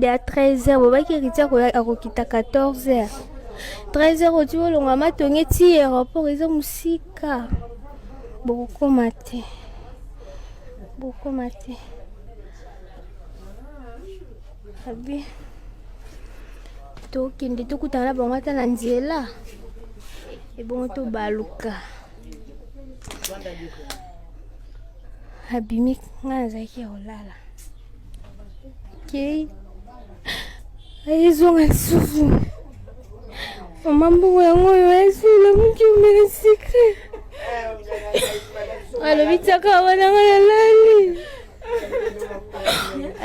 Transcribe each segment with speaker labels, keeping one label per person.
Speaker 1: deya 13 heures, bobaki Héritier akokita 14 heures. 13 heures oti bolongwa Matonge ti aéroport eza mosika, bokokoma te, bokokoma te. Abi tokende tokutana na bango ata na nzela, ebongo tobaluka. Abimi, ngai nazalaki ya kolala, kei ayezonga lisusu, mama mbongo yango oyo ezolamuki omela sikre. Alobi tiaka wana, ngai nalali.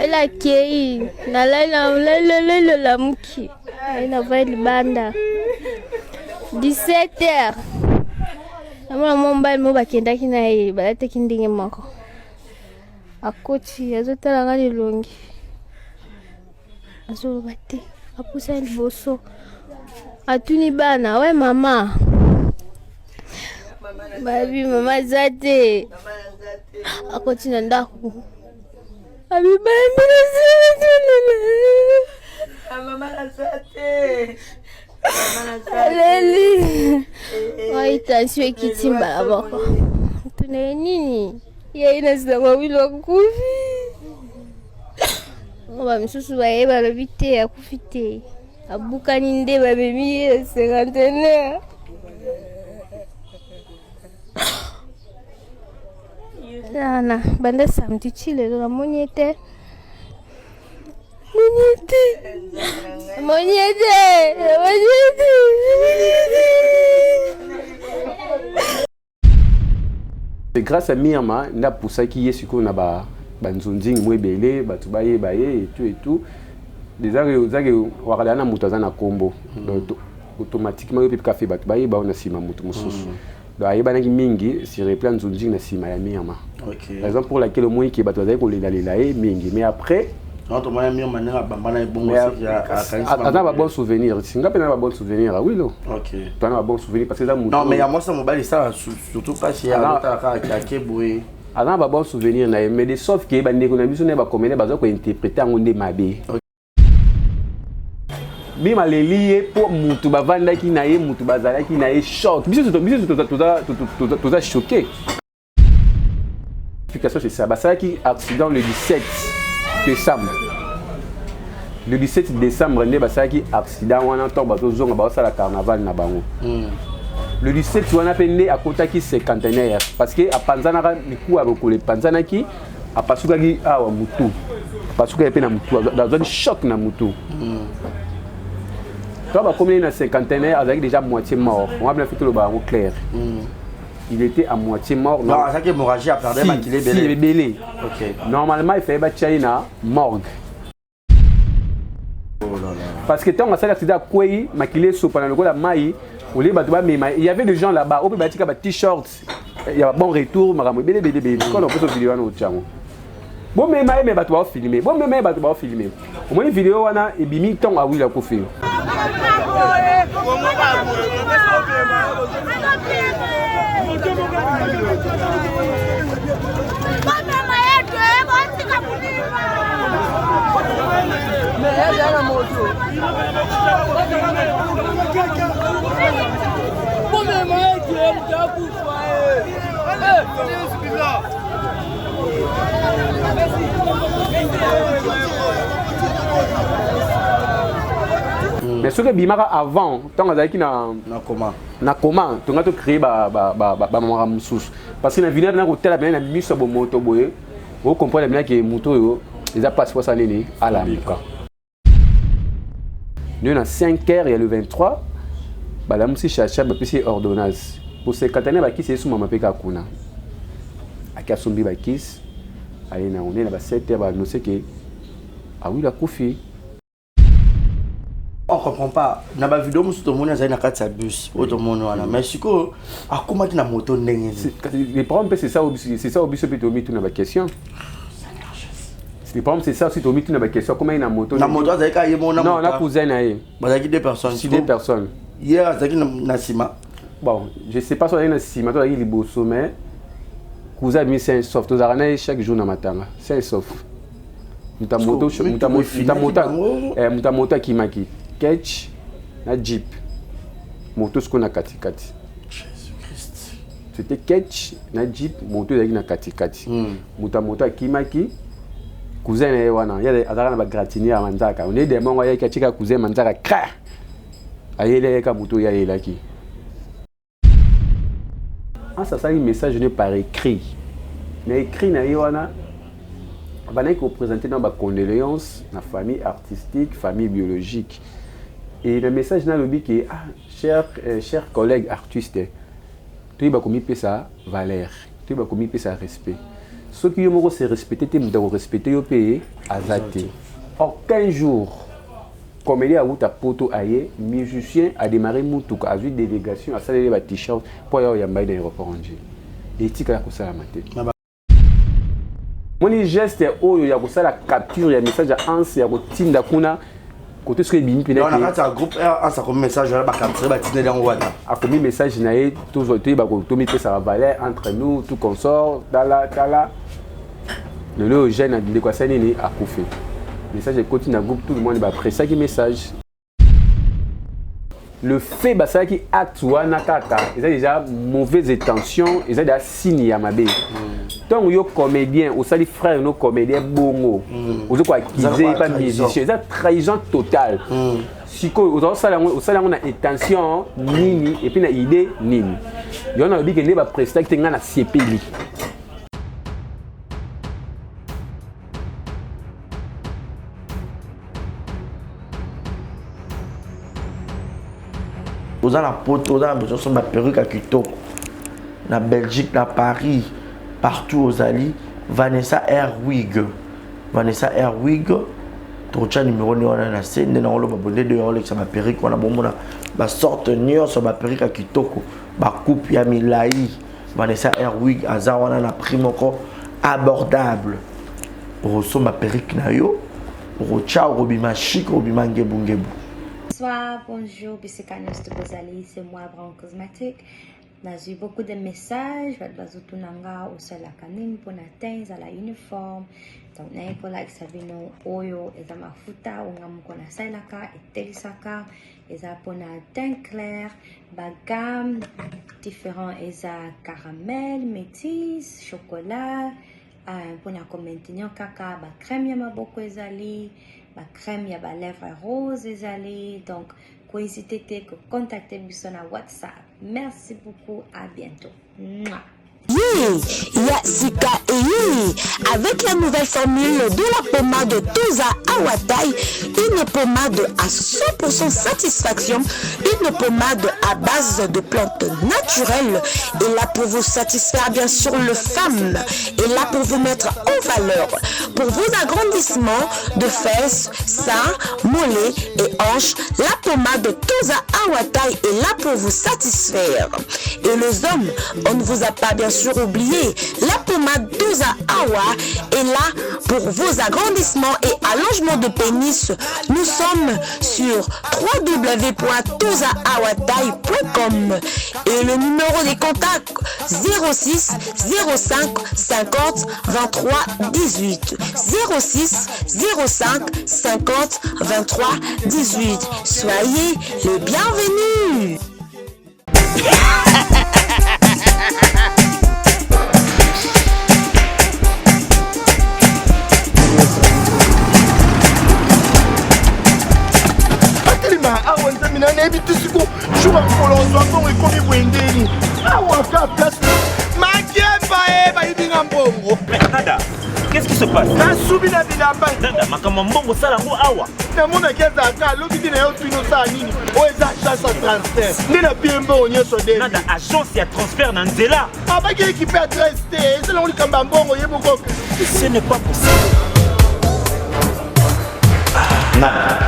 Speaker 1: Ela akei, nalali, nalali, nalamuki, aye navai libanda 17 heures. Namona mwa mobali moko bakendaki na ye, balataki ndenge moko. Akoti, azotala nga elongi, azoloba te. Apusani liboso, atuni bana: "We mama?" Babi mama aza te. Akoti na ndako, abibandi.
Speaker 2: Mama naza te.
Speaker 1: Aleli ai, tension ekiti mbala moko. Tuna ye nini, ye na nsima Awilo akufi. Bamisusu baye balobi te, akufi te, abukani nde bamemi ye na Cinquantenaire. Ana banda samedi ti lelo namoni ye te, moni ye te, moni ye te, moni ye te, moni ye te.
Speaker 3: C'est grâce à Mirma nde apusaki ye sikoyo na banzonzingi mo ebele, bato bayeba ye et tout et tout. Déjà ozaki wakala na moto aza na kombo, donc automatiquement yo mpe kafe bato bayeba yo na nsima moto mosusu. Donc ayebanaki mingi sur le plan nzonzingi na nsima ya Mirma, raison pour laquelle omoni ke bato bazali kolelalela ye mingi. Mais après
Speaker 4: Tomona Mirma ndenge abambana ebongo.
Speaker 3: Aza na babon souvenir, nga mpe na babon souvenir awilo. Toza na babon souvenir parce que eza
Speaker 4: moto. Non, mais ya mwasi na mobali esala surtout mpasi ya alotala kaka ake boye.
Speaker 3: Aza na babon souvenir na ye, mais de sauf ke bandeko na biso nde bacomédien baza kointerpréter yango nde mabe. Bima leli ye mpo mutu bavandaki na ye, mutu bazalaki na ye, choc. Biso toza choqué. Explication, c'est ça: basalaki accident le 17 décembre. Le 17 décembre nde basalaki accident wana, ntango bazozonga, bazosala carnaval na bango. Le 17 wana mpe nde akotaki Cinquantenaire, parce que apanzanaka mikuwa ya lokolo, epanzanaki, apasukaki awa mutu, apasukaki mpe na mutu, azwaki choc na mutu. Ntango bakomi na Cinquantenaire, azalaki déjà moitié mort. On va bien toloba yango clair, il était à moitié mort.
Speaker 4: Non, azalaki hémorragie, aperdre makili ebele.
Speaker 3: Ebele. Normalement il fallait batia ye na morgue, parce que ntango asali accident, akwei, makili esopana lokola mai. Olie bato bamema, il y avait des gens là-bas oyo mpe batika ba t-shirt ya bon retour, makambo ebele ebele ebele. Kono opesa video wana, otiango, bomema ye, me bato baofilme, bomema ye, bato baofilme. Omoni video wana ebimi ntango Awili akufi. Mais soki ebimaka avant, ntango azalaki na
Speaker 4: na coma,
Speaker 3: na coma, tonga tocréer bamakambo mosusu, parce que na video na kotala pene na miso ya bomoto boye, ocomprendre bina ke moto oyo eza mpasi mposa nini alamuka. Nde na 5 heures ya le 23 balamusi Chacha, bapesi ye ordonnance po cinquantenaire, bakisi esumama mpe kaka kuna. Aki asombi bakisi, aye nango. Nde na ba 7 heures baannonce ke Awili akufi.
Speaker 4: On comprend pas. Na bavideo mosusu tomoni azali na kati ya bus oyo tomoni wana, mais sikoyo akomaki na moto ndenge
Speaker 3: nini? Le problème mpe c'est ça, c'est ça. Biso mpe tomituna baquestion. Le problème, c'est ça aussi, tomituna baquestion: akomaki na moto
Speaker 4: Na moto azalaki kaka ye moko?
Speaker 3: Na non, na cousin na ye.
Speaker 4: Bazalaki deux personnes?
Speaker 3: Si, deux personnes.
Speaker 4: Ye azalaki na nsima?
Speaker 3: Bon, je sais pas so azalaki na nsima to azalaki liboso, mais cousin abimi sain sauf. Tozalaka na ye chaque jour na matanga, sain sauf. Moto ya moto, moto ya moto akimaki ketch na jeep, moto sikoyo na katikati. C'était ketch na jeep, moto ezalaki na katikati. Moto ya moto akimaki, cousin na ye wana ye azalaka na bagratiné ya manzaka, one demongo ayaki, atika cousin manzaka cra, ayeli ayeka moto oyo ayelaki. Anse asali message ne par écrit. Na écrit na ye wana, abandaki koprésente na bacondoléance na famille artistique, famille biologique. Et na message nalobi ke ah, cher collègue artiste, toyeba komipesa valeur, toyeba komipesa respect. Soki yo moko se respecte te, moto akorespecte yo mpe aza te. Or 15 jours, comédien awuta poto, aye musicien, adémarré mutuka, azwi délégation, asaleli ba t-shirt mpo aya oyamba ye na aéroport Ndjili. Etikala kosalama te. Moni geste oyo ya kosala capture ya message ya Anse ya kotinda kuna kote, soki ebimi
Speaker 4: mpena na kati ya groupe Anse, akomi message wana, bacapture, batindeli yango wana.
Speaker 3: Akomi message na ye: toyeba tomipesaka valeur entre nous, tout consort. Tala, tala lelo oyo jeune ndeko asali nini, akufi. Message ekoti na groupe, tout le monde baappréciaki message. Le fait basalaki acte wana kaka, eza déjà mauvaise intention, eza déjà signe ya mabe. Ntango yo comédien osali frère no comédien bongo, oza koaccuser pa musicien, eza trahison totale. Sikoyo ozosala yango, osala yango na intention nini et puis na idée nini? Yo nalobi ke nde baprestaki te, ngai nasepeli.
Speaker 4: Oza na poto, oza na besoin osomba perruque ya kitoko na Belgique, na Paris, partout ozali, Vanessa Air Wig, Vanessa Air Wig, tokotya numero nde wana na se. Nde nango loba bonde de olekisa baperruque wana, bomona basorte nyonso, baperruque ya kitoko, bacoupe ya milai. Vanessa Air Wig aza wana na prix moko abordable. Okosomba perruque na yo, okotya, okobima chic, okobima ngebungebu.
Speaker 5: Bonsoir, bonjour, bisika nyonso bozali, c'est moi Brown Cosmetic. Nazwi beaucoup de messages, bato bazotuna nga osalaka nini mpona teint ezala uniforme. Donc naye kolakisa bino oyo eza mafuta oyo nga moko nasalelaka, etelisaka, eza mpona teint clair, bagamme différent, eza caramel, métis, chocolat, mpona komaintenir kaka. Bacrème ya maboko ezali, bacrème ya balèvre rose ezali. Donc kohésite te kocontacte biso na WhatsApp. Merci beaucoup, à bientôt. Mouah.
Speaker 6: Ya sika eye avec la nouvelle formule de la pommade Toza Awatai, une pommade à 100% satisfaction, une pommade à base de plantes naturelles, et là pour vous satisfaire bien sûr le femme, et là pour vous mettre en valeur, pour vos agrandissements de fesses, seins, mollets et hanches, la pommade Toza Awatai est là pour vous satisfaire. Et les hommes, on ne vous a pas bien sûr oublié. La pommade Toza Awa est là pour vos agrandissements et allongements de pénis. Nous sommes sur www.tozaawatai.com et le numéro des contacts 06 05 50 23 18, 06 05 50 23 18. Soyez les bienvenus.
Speaker 7: Atelema awa, nzambe na nayebi te siko jour ya mokolo ozwa mbongo ekomi boye ndeni awa ka place makemba e bayibi nga mbongo.
Speaker 8: Nada, qu'est-ce qui se passe?
Speaker 7: Nasubi na bilamba.
Speaker 8: Nada, makambo ya mbongo osala yango awa?
Speaker 7: Namonaki azalaka alobi te na yo, tuni osala nini. Oyo eza agence ya transfert nde napie mbongo nyonso de.
Speaker 8: Nada, agence ya transfert na nzela?
Speaker 7: Abaki équipe adresse te, eza nango likambo ya mbongo ye moko.
Speaker 8: Ce n'est pas possible.
Speaker 4: Nada,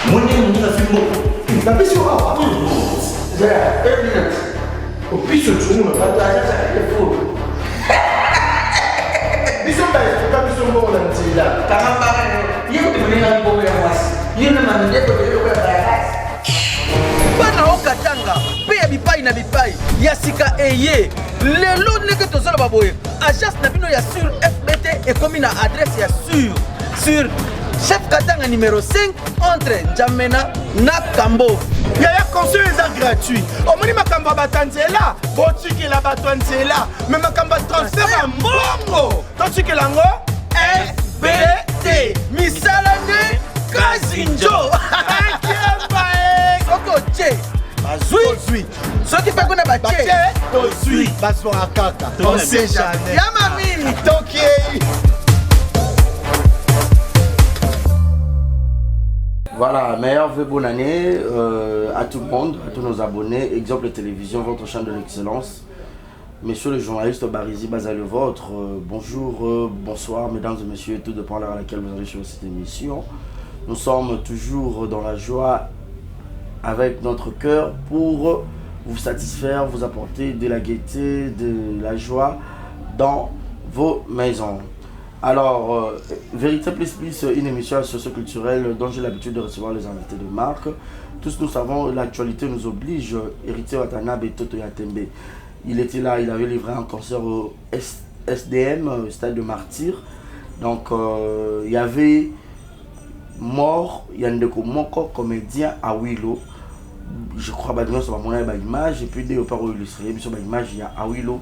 Speaker 4: moni moninga azwi mbongo.
Speaker 7: Napesi yo awa opiso tunguna bato agence ya efo biso baestoka biso mbongo na nzela.
Speaker 2: Kanga mbanga yo, ye kutu moninga mbongo ya mwasi yo na mandeko eloko ya bayakasi.
Speaker 9: Bana okatanga mpe ya bipai na bipai, ya sika eye lelo. Ndenge tozoloba boye, agence na bino ya sur FBT ekomi na adresse ya sur. Sur Chef Katanga numéro 5 entre N'Djamena na Kambo.
Speaker 7: Yaya conseil eza gratuit. Omoni makambo ya bato ya nzela, botikela bato ya nzela. Mais makambo ya transfert ya mbongo, totikela yango FBT. Misala nde kasi njo. Akiemba e.
Speaker 9: Soki otie bazwi soki mpe kuna batie
Speaker 7: tozwi bazwaka kaka. On sait jamais.
Speaker 9: Ya mami.
Speaker 7: Tokiei.
Speaker 4: Voilà, meilleur vœu, bonne année à tout le monde, à tous nos abonnés. Exemple Télévision, votre chaîne de l'excellence. Messieurs les journalistes, Barizi Baza le vôtre. Bonjour, bonsoir, mesdames et messieurs, tout dépend de l'heure à laquelle vous allez suivre cette émission. Nous sommes toujours dans la joie avec notre cœur pour vous satisfaire, vous apporter de la gaieté, de la joie dans vos maisons. Alors, Vérité Plus Plus, une émission socio-culturelle dont j'ai l'habitude de recevoir les invités de marque. Tous nous savons, l'actualité nous oblige. Héritier Watanabe et Toto Yatembe. Il était là, il avait livré un concert au SDM, au Stade de Martyrs. Donc, il y avait mort, il y a Ndeko Moko, comédien Awilo. Je crois que nous avons une image, et puis dès qu'on peut illustrer, sur l'image, il y a Awilo.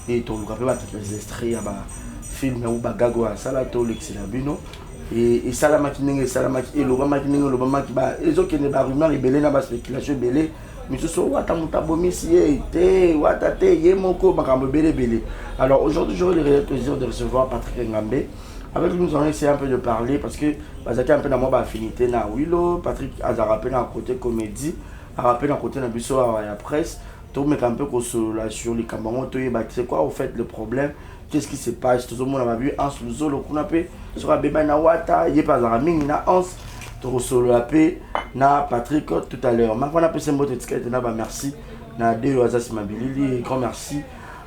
Speaker 4: Et on rappelle les extraits, il y a film ou bagago à Salato, l'excellent Et salamaki ndenge salamaki elobamaki ndenge elobamaki ezokende barumeur ebele na baspéculation ebele misusu wata moto abomisi ye te wata te ye moko makambo ebele ebele. Alors aujourd'hui j'aurai le réel plaisir de recevoir Patrick Ngambe. Avec lui nous allons essayer un peu de parler parce que bazalaki un peu na mwa baaffinité na Awilo. Patrick azalaka mpe na côté comédie, azalaka mpe na côté na biso awa ya presse. Tomeka un peu kosolola sur likambo yango, toyeba c'est quoi au fait le problème, qu'est-ce qui se passe. Tozomona babi Hans Luzolo kuna mpe soki abebani na wata ye mpe azalaka mingi na Hans. Tokosolola mpe na Patrick tout à l'heure. Mako napesa mbote etika ete na bamerci na de oyo aza nsima bilili. Grand merci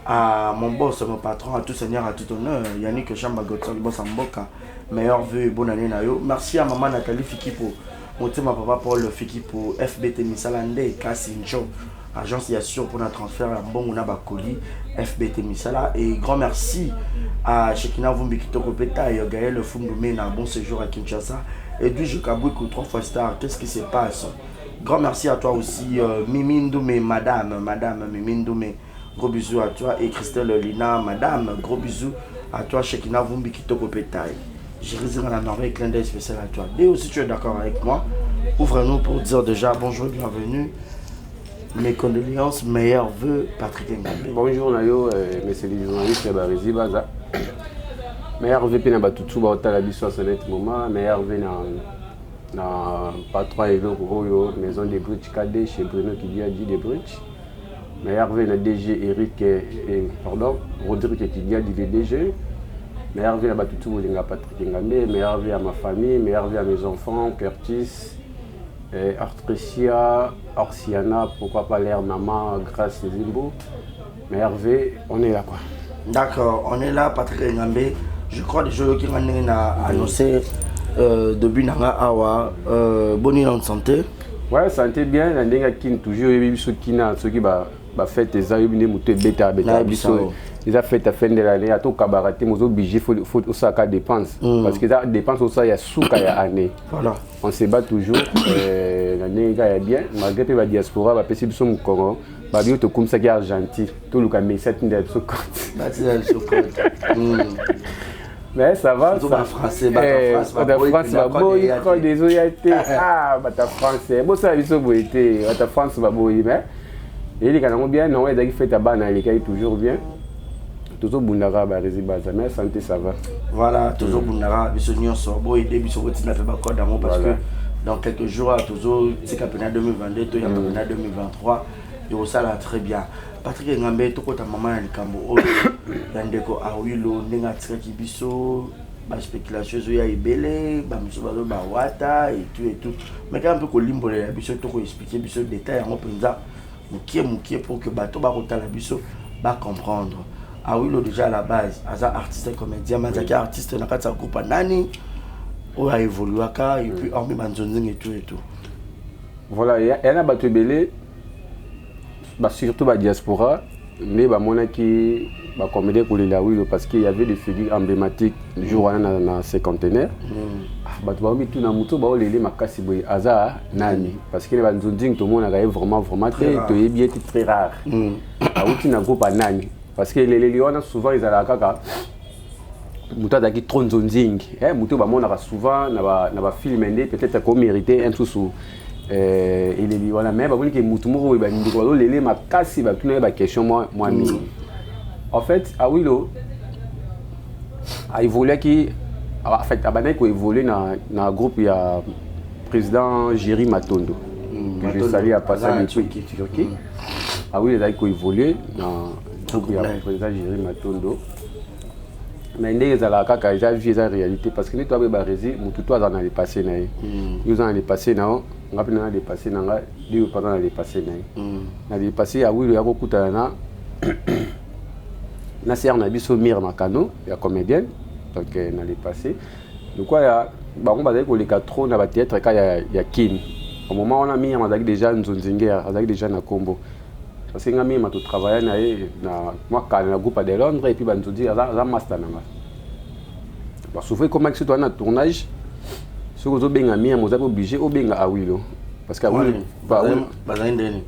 Speaker 4: à mon boss, mon patron, à tout seigneur, à tout honneur, Yannick Chamba Godson, boss Mboka. Meilleur vœu et bonne année na yo. Merci à maman Nathalie Fikipo, motema papa Paul Fikipo, FBT Misala Nde, Kasi Ncho, agence Yassure pour notre transfert à Mbongo na Bakoli, FBT Misala. Et grand merci à Shekina Vumbi Kitoko Peta et Gaël Fundume na bon séjour à Kinshasa. Et du Kabouikou, 3 fois star, qu'est-ce qui se passe? Grand merci à toi aussi, Mimi Ndoumé, madame Mimi Ndoumé. Gros bisous à toi. Et Christelle Lina, madame, gros bisous à toi, Shekina Vumbi Kitoko Petaï. Je réside à la merveille, clin d'œil spécial à toi. Dès aussi tu es d'accord avec moi, ouvre-nous pour dire déjà bonjour, bienvenue. Mes condoléances, meilleurs vœux, Patrick Ngambe.
Speaker 3: Bonjour Nayo, monsieur le journaliste Barizi Baza. Meilleurs vœux na batutu ba otala biso à ce moment, meilleurs vœux na patron eloko oyo maison de Bridge KD chez Bruno qui dit de Bridge. Meilleurs vœux na DG Eric et pardon, Rodrigue qui dit le DG. Meilleurs vœux à batutu bolinga Patrick Ngambe, meilleurs vœux à ma famille, meilleurs vœux à mes enfants, Curtis, et Artricia, Orsiana, pourquoi pas l'air maman, Grâce Zimbo. Mais Hervé, on est là quoi.
Speaker 4: D'accord, on est là, Patrick Ngambe. Je crois déjà qu'il a annoncé début nanga awa bonne année santé.
Speaker 3: Ouais, santé bien, la ndinga kin toujours yebi biso kina soki ba ba fête eza yebi nde moto ebeta beta biso. Eza fête à fin de l'année, ato kabarate mozo obligé faut osaka dépense parce que ça dépense osa ya suka ya année.
Speaker 4: Voilà.
Speaker 3: On se bat toujours la ndinga ya bien malgré pe ba diaspora ba pesi biso mukoro ba bio to kumsa ki Argentine to luka mesa tinda biso compte.
Speaker 4: Ba tinda biso compte.
Speaker 3: Mais ça va,
Speaker 4: ça. Français, ba France,
Speaker 3: ba boy, ba boy, désolé, ah, ba ta français. Bon ça biso boité, ba ta France ba boy, mais il est quand même bien, non, il a fait ta bana, il est toujours bien. Toujours bundara ba résibaza, mais santé ça va.
Speaker 4: Voilà, toujours bundara, biso nyonso, boy, aider biso kotina fait ba code amour parce que dans quelques jours toujours c'est championnat 2022, to ya championnat 2023 et ça là très bien. Patrick Ngambe to kota maman ya likambo oyo ya ndeko Awilo ndenge atikaki biso ba spéculation ezo ya ebele ba miso bazo ba wata et tout et tout. Mais quand un peu kolimbolela biso to ko expliquer biso détail yango mpenza mokie mokie pour que bato ba kotala biso ba comprendre. Awilo déjà à la base aza artiste et comédien, mais azaki artiste na kati ya groupe nani oyo a évoluaka et puis hormis banzonzing et tout et tout.
Speaker 3: Voilà, il y a bato ebele, bah surtout ba diaspora, mais ba mona qui Bacomédien kolela Awilo parce qu'il y avait des figures emblématiques jour wana na cinquantenaire. Bato baomituna moto baolele makasi boye aza nani, parce que na banzonzingi tomonaka ye vraiment vraiment te, toyebi ye te, très rare. Awuti na groupe anani? Parce que eleleli wana souvent ezalaka kaka moto azalaki trop nzonzingi, moto bamonaka souvent na bafilm nde peut-être akomérite un mosusu eleli wana. Mais bamoni ke motu moko boye, bandeko bazolele makasi, batuna ye baquestion mwa mingi. En fait, Awilo aévoluaki, en fait abandaki koévolue na groupe ya président Géry Matondo, que je salue à passage depuis Turquie. Awilo ezalaki koévolue na groupe ya président Géry Matondo, mais ndenge ezalaka kaka, eza vie, eza réalité, parce que nde toabe baresi motu to azala na le passé na ye. Yo oza na le passé na yo, nga mpe na le passé na nga, nde yo mpe aza na le passé na ye. Na le passé, Awilo ya kokutana na sœur na biso Mire Makano ya comédienne. Donc na le passé, lokwa ya bango bazali koleka trop na bathéâtre ka ya Kine. Au moment wana, Miriam azalaki déjà nzonzinge, azalaki déjà na kombo, parce que nga Miriam totravaille na ye na mwa kala na groupe de Londres et puis banzonzi, aza master na nga. Basouvent ekomaki soki toza na tournage, soki ozobenga Miriam, oza obligé obenga Awilo, parce que
Speaker 4: bazali ndeni?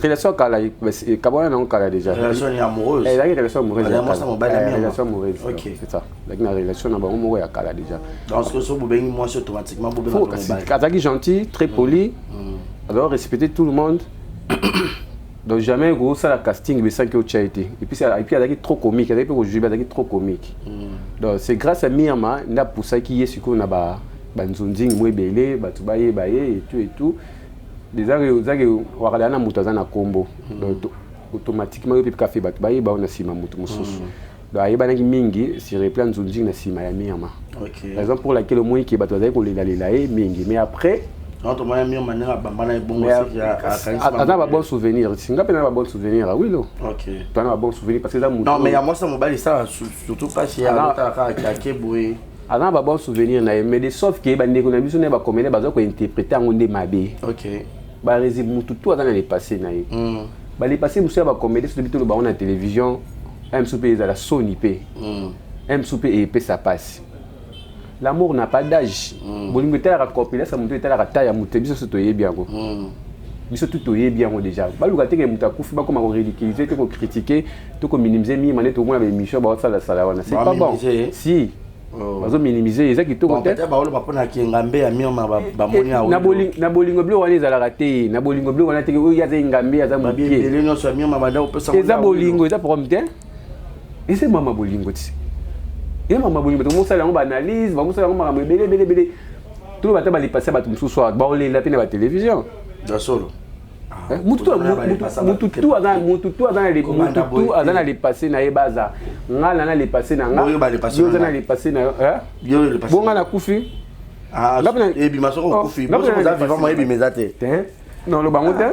Speaker 3: Relation kala, ekabwana nango kala déjà.
Speaker 4: Relation amoureuse?
Speaker 3: Ezalaki relation amoureuse.
Speaker 4: Relation
Speaker 3: amoureuse, c'est ça. Ezalaki na relation na bango moko ya kala déjà.
Speaker 4: Donc so bobengi mwasi, automatiquement bobenga mobali?
Speaker 3: Azalaki gentil, très poli, azalaki respecter tout le monde. Donc jamais kosala casting besaki otya ye te. Et puis azalaki trop comique, azalaki mpe kojouer, azalaki trop comique. Donc c'est grâce à Mirma nde apusaki ye sikoyo na banzonzingi mo ebele, bato bayeba ye et tout et tout. Déjà ozaki wakala na moto aza na kombo, donc automatiquement yo mpe kafe bato bayeba yo na nsima moto mosusu. Donc ayebanaki mingi sur le plan nzonzingi na nsima ya Mirma, raison pour laquelle omoni ke bato bazali kolelalela ye mingi. Mais après, aza na babon souvenir, nga mpe na babon souvenir Awilo, toza na babon souvenir parce que eza
Speaker 4: moto. Non, mais ya mwasi mobali esala surtout mpasi, azotalaka ake boye.
Speaker 3: Aza na babon souvenir na ye, mais de sauf ke bandeko na biso nde bacomédien baza kointerpréter yango nde mabe. Baresi mutu tu aza na le passé na ye. Bale passé mosusu ya bacomédien, soki toloba bango na télévision, mosusu mpe ezala soni, mpe mosusu mpe epesa pasi. L'amour n'a pas d'âge. Bolingo etalaka corpulence ya motu, etalaka taille ya motu. Biso so toyebi yango, biso tu toyebi yango déjà. Baluka teke moto akufi, bakoma koridiculiser te, kocritiquer to kominimiser mingi nde tomona baémission baosalasala wana, c'est pas bon. Si bazominimiser, eza kitoko te.
Speaker 4: Baoloba mpona kengambe ya Mirma, bamoni.
Speaker 3: Na bolingo biloko wana ezalaka te. Na bolingo biloko wana teke oyo aza engambe, aza moke.
Speaker 4: Nyonso ya Mirma banda kopesa.
Speaker 3: Eza bolingo, eza problème te. Eza mama bolingo ti, eza mama bolingo. Tomosala yango baanalyse, bamosala yango makambo ebele ebele ebele. Toloba ata balipasi ya bato mosusu awa, baolela mpe na batelevizio.
Speaker 4: Ya solo.
Speaker 3: Mutu tu aza na le passé na ye. Baza nga na le passé na nga, yo oza na le passé na yo. Bo nga nakufi.
Speaker 4: Ebima soko okufi, oza vivant, ebima eza te.
Speaker 3: Non, loba yango te,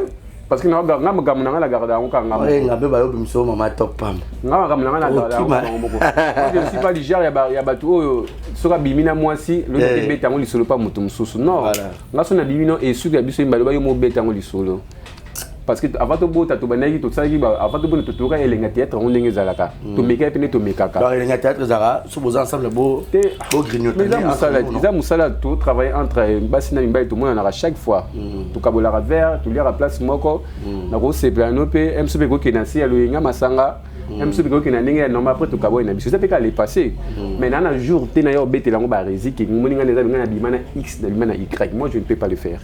Speaker 3: parce que nga makambo na nga na garde yango kaka.
Speaker 4: Nga mpe bayobimisa yo mama top pam.
Speaker 3: Nga makambo na nga na garde yango moko. Je ne suis pas du genre ya bato oyo soki abimi na mwasi, lobi ebeta yango lisolo pa moto mosusu. Non, nga so nabimi no esuki ya biso, baloba yo mobeta yango lisolo, parce que avant tobota, tobandaki, tosalaki avant tobota, totoka elenga théâtre yango ndenge ezalaka, tomekaki mpe nde tomekaka.
Speaker 4: Elenga théâtre ezalaka so boza ensemble, bo
Speaker 3: grignoter. Eza mosala, totravaille entre basi na mibali, tomonanaka chaque fois, tokabolaka verre, toliaka place moko. Nakosepela no mpe mso mpe kokende na se ya loyenga masanga mso mpe kokende na ndenge ya normal. Après tokaboyi na biso, eza mpe kaka le passé. Mais na jour te na yo obetela yango baresi ke moni ngai eza ngai nabima na x, nabima na y. Moi, je ne peux pas le faire.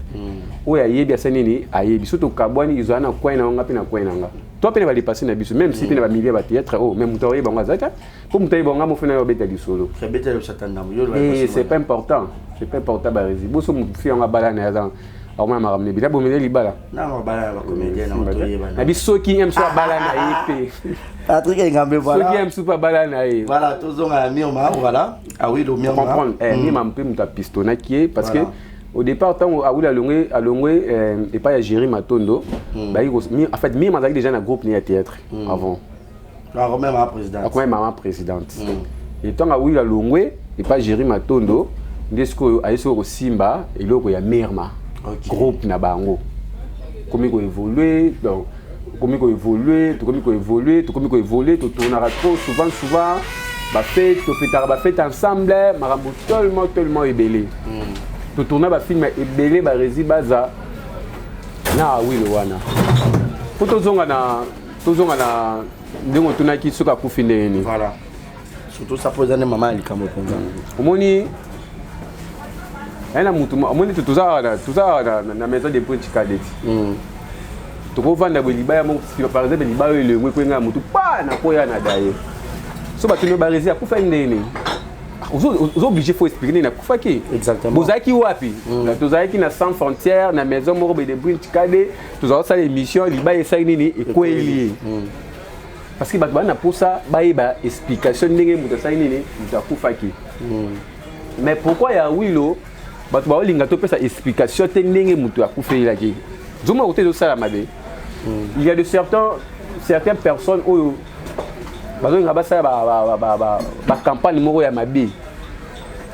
Speaker 3: Oyo ayebi asa nini ayebi. So tokabwani, ezala na coin na nga mpe na coin na nga, to mpe na balepassé na biso, même si mpe na bamilie ya bathéâtre oyo, mais moto aoyeba yango aza te, mpo moto ayeba yango mofe na yo obeta lisolo. C'est pas important, c'est pas important. Baresi boso mofi yango abala na ye, aza akomona makambo na ebele, abomeli libala na biso. Soki mso abala na ye mpe.
Speaker 4: Patrick Engambe, voilà.
Speaker 3: Soki mso mpe abala na ye.
Speaker 4: Voilà, tozonga na Mirma, voilà. Ah oui, le Mirma.
Speaker 3: Comprendre, Mirma mpe moto apistonaki ye, parce que au départ, ntango awuli alongwe epai ya Géri Matondo, en fait Mirma azalaki déjà na groupe ne ya théâtre avant.
Speaker 4: Akomema mama présidente.
Speaker 3: Akomema mama présidente. Et ntango awuli alongwe epai Géri Matondo, nde sikoyo aye sikoyo kosimba eloko ya Mirma, groupe na bango komi koévolue. Donc Tokomi koévolue, tokomi koévolue, tokomi koévolue, totournaka trop souvent souvent bafete, tofetaka bafete ensemble, makambo tellement tellement ebele. Totourna bafilme ebele, baresi baza na Awilo wana. Po tozonga na ndenge otunaki soki akufi ndenge nini.
Speaker 4: Voilà, surtout ça, po eza nde mama ya likambo mpenza.
Speaker 3: Omoni, aye na mutu, omoni, toza na maison de Prince Cadet, tokovanda boye, libaya moko par exemple, libaya oyo elengwe ekwenga ya motu pa na koya na daye. So bato no baresi akufaki ndenge nini, oza obligé, faut expliquer ndenge nakufaki.
Speaker 4: Exactement.
Speaker 3: Bozalaki wapi? Tozalaki na Sans Frontière, na maison moko boye de Prince Cadet, tozala kosala émission, libaya esali nini? Ekweli ye. Parce que bato baa na mposa bayeba explication ndenge moto asali nini, moto akufaki. Mais pourquoi ya Wilo bato baolinga topesa explication te ndenge moto akufelelaki? Zomona kote ezosala mabe. Il y a de certaines personnes oyo bazolinga basala bacampagne moko ya mabe,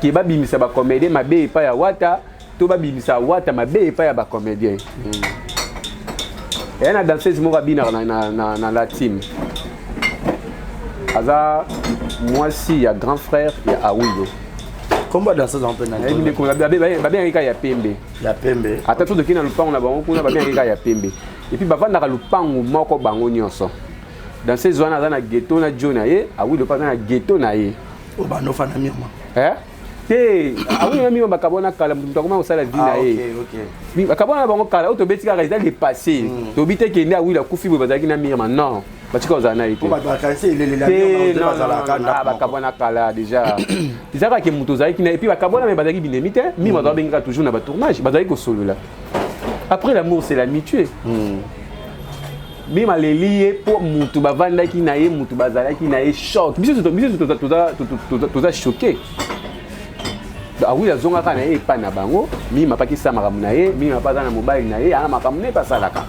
Speaker 3: ke babimisa bacomédien mabe epai ya Wata, to babimisa Wata mabe epai ya bacomédien. Eya na danseuse moko abinaka na la team, aza mwasi ya grand frère ya Awilo.
Speaker 4: Kombo ya danseuse mpe?
Speaker 3: Nayebi ndeko, babengaki kaka ya Pembe.
Speaker 4: Ya Pembe.
Speaker 3: Ata so tokei na lupango na bango kuna, babengaki kaka ya Pembe. Et puis bavandaka lupango moko bango nyonso. Danseuse wana aza na ghetto na jo na ye, Awilo mpe aza na ghetto na ye.
Speaker 4: Oyo bandofanda Mirma?
Speaker 3: Eh? Te, Awilo na Mirma bakabwana kala, moto akoma kosala vie na ye. Bakabwana na bango kala. Oyo tobeti kaka eza le passé. Tobi te kende Awilo akufi boye bazalaki na Mirma, non, batika kozala na ye te.
Speaker 4: Bakanisi elelela.
Speaker 3: Te, non, non, non, bakabwana kala déjà. Eza kaka ke moto ozalaki na ye, puis bakabwana, me bazalaki binemi te. Mirma azala bengaka toujours na batournage, bazalaki kosolola. Après, l'amour, c'est l'amitié. Mirma aleli ye mpo motu bavandaki na ye, motu bazalaki na ye. Choc, biso toza choqué. Awili azongaka na ye epai na bango. Mirma apakisa makambo na ye. Mirma mpe aza na mobali na ye, aza na makambo na ye mpe asalaka.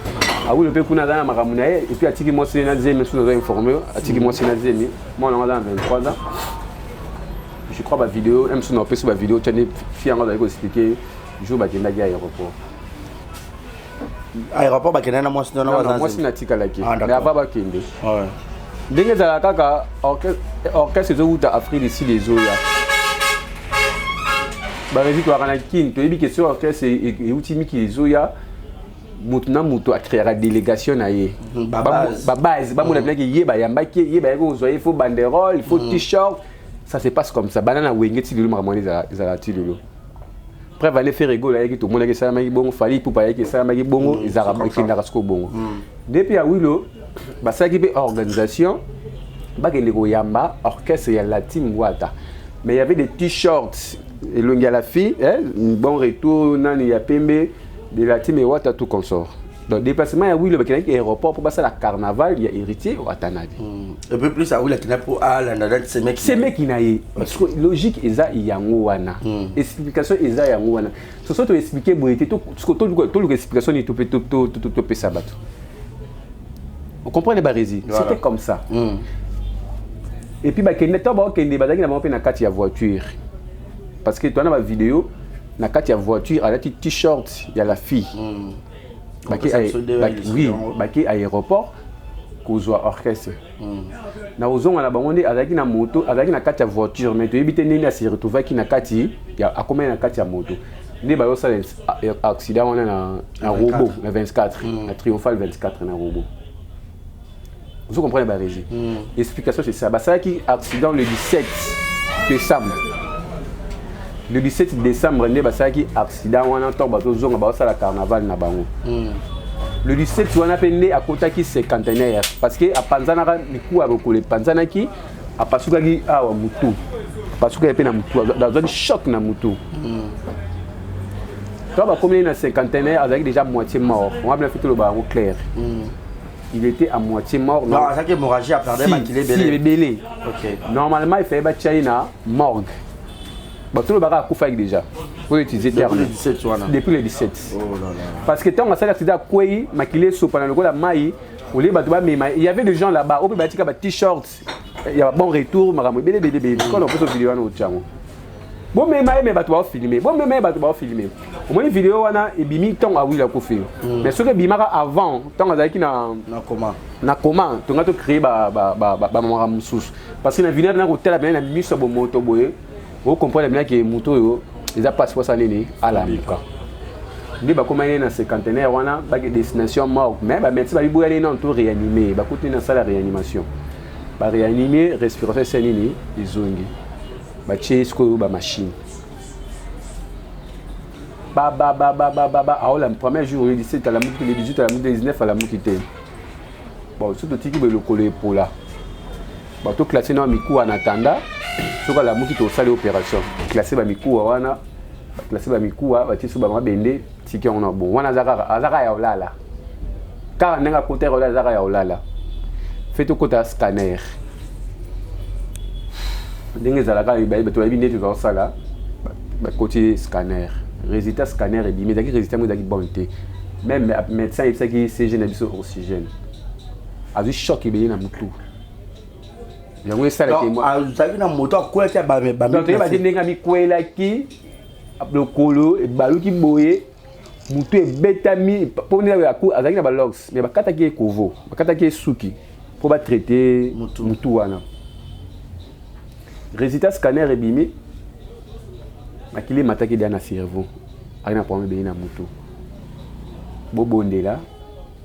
Speaker 3: Awili mpe kuna aza na makambo na ye. Et puis atiki mwasi na zemi. Soki naza informé, atiki mwasi na zemi, mwana yango aza na 23 ans, je crois. Bavideo mso na opesi bavideo tia nde fi yango azali koexpliquer jour bakendaki aéroport.
Speaker 4: Aéroport bakendaki na mwasi?
Speaker 3: Na mwasi natikalaki, mais avant bakende, ndenge ezalaka kaka, orchestre ezowuta Afrique du Sud, ezoya baresi. Toyaka na Kine, toyebi ke soki orchestre euti mikili ezoya, motu na motu acréaka délégation na ye, babase bamona mpinaki ye bayambaki ye, bayaki kozwa ye, faut banderole, il faut t-shirt. Ça se passe comme ça. Bana na Wenge ti lelo, makambo wana ezalaka ti lelo. Preuve ane, Ferre Gola ayaki, tomonaki esalamaki bongo. Fally Ipupa ayaki, esalamaki bongo. Ezalaka, ekendaka sikoyo bongo. Depuis ya Wilo, basalaki mpe organisation, bakende koyamba orchestre ya la team Wata. Mais il y avait des t-shirts elongi ya la fille, eh, bon retour nani ya Pembe de la team Wata, tout consort. Donc déplacement ya Wilo, bakendaki aéroport mpo basala carnaval ya Héritier Watanabe.
Speaker 4: Et puis plus Awilo akenda mpo alanda date semeki.
Speaker 3: Semeki na ye. Logique eza yango wana, explication eza yango wana. Soso toexpliquer boye te, toluka explication nini topesa bato. Vous comprenez, Barési? C'était comme ça. Et puis bakende, to bakende, bazalaki na bango mpe na kati ya voiture, parce que towana bavideo na kati ya voiture, alati t-shirt ya la fille. Oui, bake aéroport kozwa orchestre na kozonga na bango nde azalaki na moto, azalaki na kati ya voiture, mais toyebi te ndenge ase retrouvaki na kati, akomaki na kati ya moto nde bazosala accident wana na robot na 24, na Triomphal 24 na robot. Vous comprenez, Barési? Explication, c'est ça. Basalaki accident le 17 décembre. Le 17 décembre nde basalaki accident wana, ntango bazozonga, bazosala carnaval na bango. Le 17 wana mpe nde akotaki cinquantenaire, parce que apanzanaka mikuwa ya lokolo, epanzanaki, apasukaki awa mutu, apasukaki mpe na mutu, azwaki choc na mutu. Ntango bakomi na cinquantenaire, azalaki déjà moitié mort. On va fi toloba yango clair, il était à moitié mort.
Speaker 4: Non, azalaki hémorragie, aperdre makili
Speaker 3: ebele. Ebele. Normalement, il fallait batia ye na morgue. Bato olobaka akufaki déjà, po utiliser terme.
Speaker 4: Depuis le 17 wana.
Speaker 3: Depuis le 17.
Speaker 4: Oh là là.
Speaker 3: Parce que ntango asali accident, akwei, makili esopana lokola mai. Olie bato bamema, il y avait des gens là-bas oyo mpe batika ba t-shirt ya bon retour, makambo ebele ebele ebele. Quand on poso video wana, otiango. Bomema ye, me bato baofilme, bomema ye, bato baofilme. Omoni video wana ebimi ntango Awilo akufi. Mais soki ebimaka avant, ntango azalaki na
Speaker 4: na coma,
Speaker 3: na coma, tonga tocréer bamakambo mosusu, parce que na video na kotala pene na miso ya bomoto boye, ocomprendre pena ke moto oyo eza mpasi mposa nini alamuka. Nde bakomaki ye na cinquantenaire wana, bake destination morgue, mais bamédecin babiboya nini nano to réanime. Bakuti na salle ya réanimation, baréanime, respiration esa nini ezongi, batie sikoyo bamachine babababababa. Aola premier jour, le 17 alamuki te, le 18 alamuki te, le 19 alamuki te. Bon, so totiki boye, lokolo epola, bato classe na mikuwa na tanda. Soki alamuki, tosali opération, classe bamikuwa wana, baclasse bamikuwa, batie so bamabende, tiki yango na bon wana. Aza kaka, aza kaka ya olala, kaka ndenge akota ya olala, aza kaka ya olala. Fe tokota scanner ndenge ezalaka, bato bayebi nde tozakosala. Bakoti scanner, résultat scanner ebimi, ezalaki résultat moko ezalaki bon te. Même médecin ayebisaki CG na biso, oxygène, azwi choc ebele na mutu, yango esalaki.
Speaker 4: Azalaki na moto, akwelaki.
Speaker 3: Toyeba te ndenge amikwelaki, lokolo ebaluki boye, mutu ebetami, mpo ndenge azalaki na balocks, mais bakataki ye kovo, bakataki ye suki mpo batraite mutu wana. Résultat scanner ebimi, makili emataki deya na cerveau, azalaki na problème ebele na mutu. Bobondela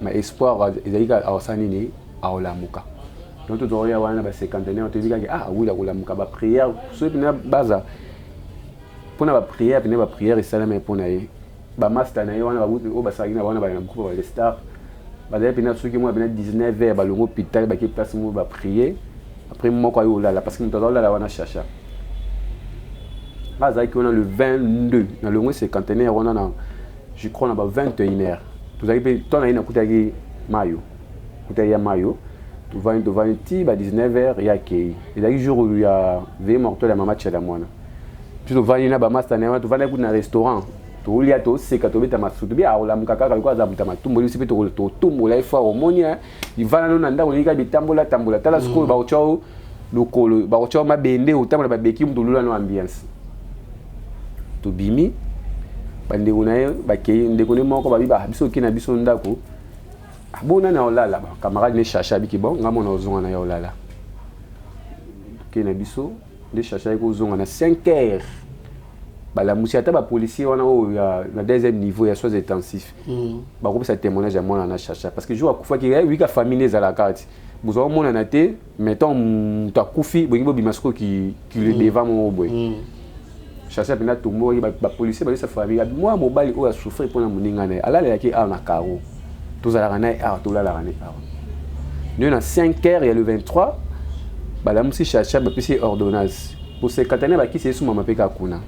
Speaker 3: ma espoir ezalaki aosala nini, aolamuka. Donc tozoya wana bacinquantenaire, toyebi kaka ah Awilo akolamuka. Baprière soki mpena baza mpona baprière, mpena baprière esalama mpona ye. Bamaster na ye wana oyo basalaki na wana na groupe ba les stars, bazali mpena soki mwa mpena 19 heures, balongo hôpital, bake place moko baprier. Après moko ayi olala, parce que moto aza olala wana Chacha. Nga azalaki wana le 22 na longo cinquantenaire wana na, je crois, na ba 21 heures. Tozalaki mpe to na ye, nakutaki mayo, kutaki ya mayo, tovandi, tovandi ti ba 19 heures ya akei. Ezalaki jour ya veillée mortuaire ya mama Tiala Mwana. Biso tovandi na bamaster na ye wana, tovandaki kutu na restaurant, tolia, toseka, tobeta masutu. Bi akolamuka kaka lokola aza moto ya matumbo, biso mpe totumbola ye fort. Omoni ivanda no na ndako, olingi kaka bitambola tambola. Tala sikoyo, bakotya lokolo, bakotya mabende, otambola babeki moto, olula no ambiance. Tobimi, bandeko na ye bakei, ndeko ne moko babi biso okei na biso ndako bona na olala. Camarade ne Chacha abiki, bon, nga mona ozonga na ye olala, okei na biso. Nde Chacha ye kozonga na 5 heures, balamusi ata bapolicier wana oyo ya na deuxième niveau ya soins intensifs, bakopesa témoignage ya mwana na Chacha, parce que jour akufaki, wika famille ezalaka ti bozwa omonana te. Mais ntango moto akufi, bolingi bobima sikoyo kile devant moko boye. Chacha mpenza tomboki, bapolicier bazwisa famille, mwana mobali oyo asouffrir mpona moninga na ye, alalelaki awa na caro, tozalaka na ye awa, tolalaka na ye awa. Nde na 5 heures ya le 23, balamusi Chacha, bapesi ye ordonnance po cinquantenaire, bakisi esumama mpe kaka kuna.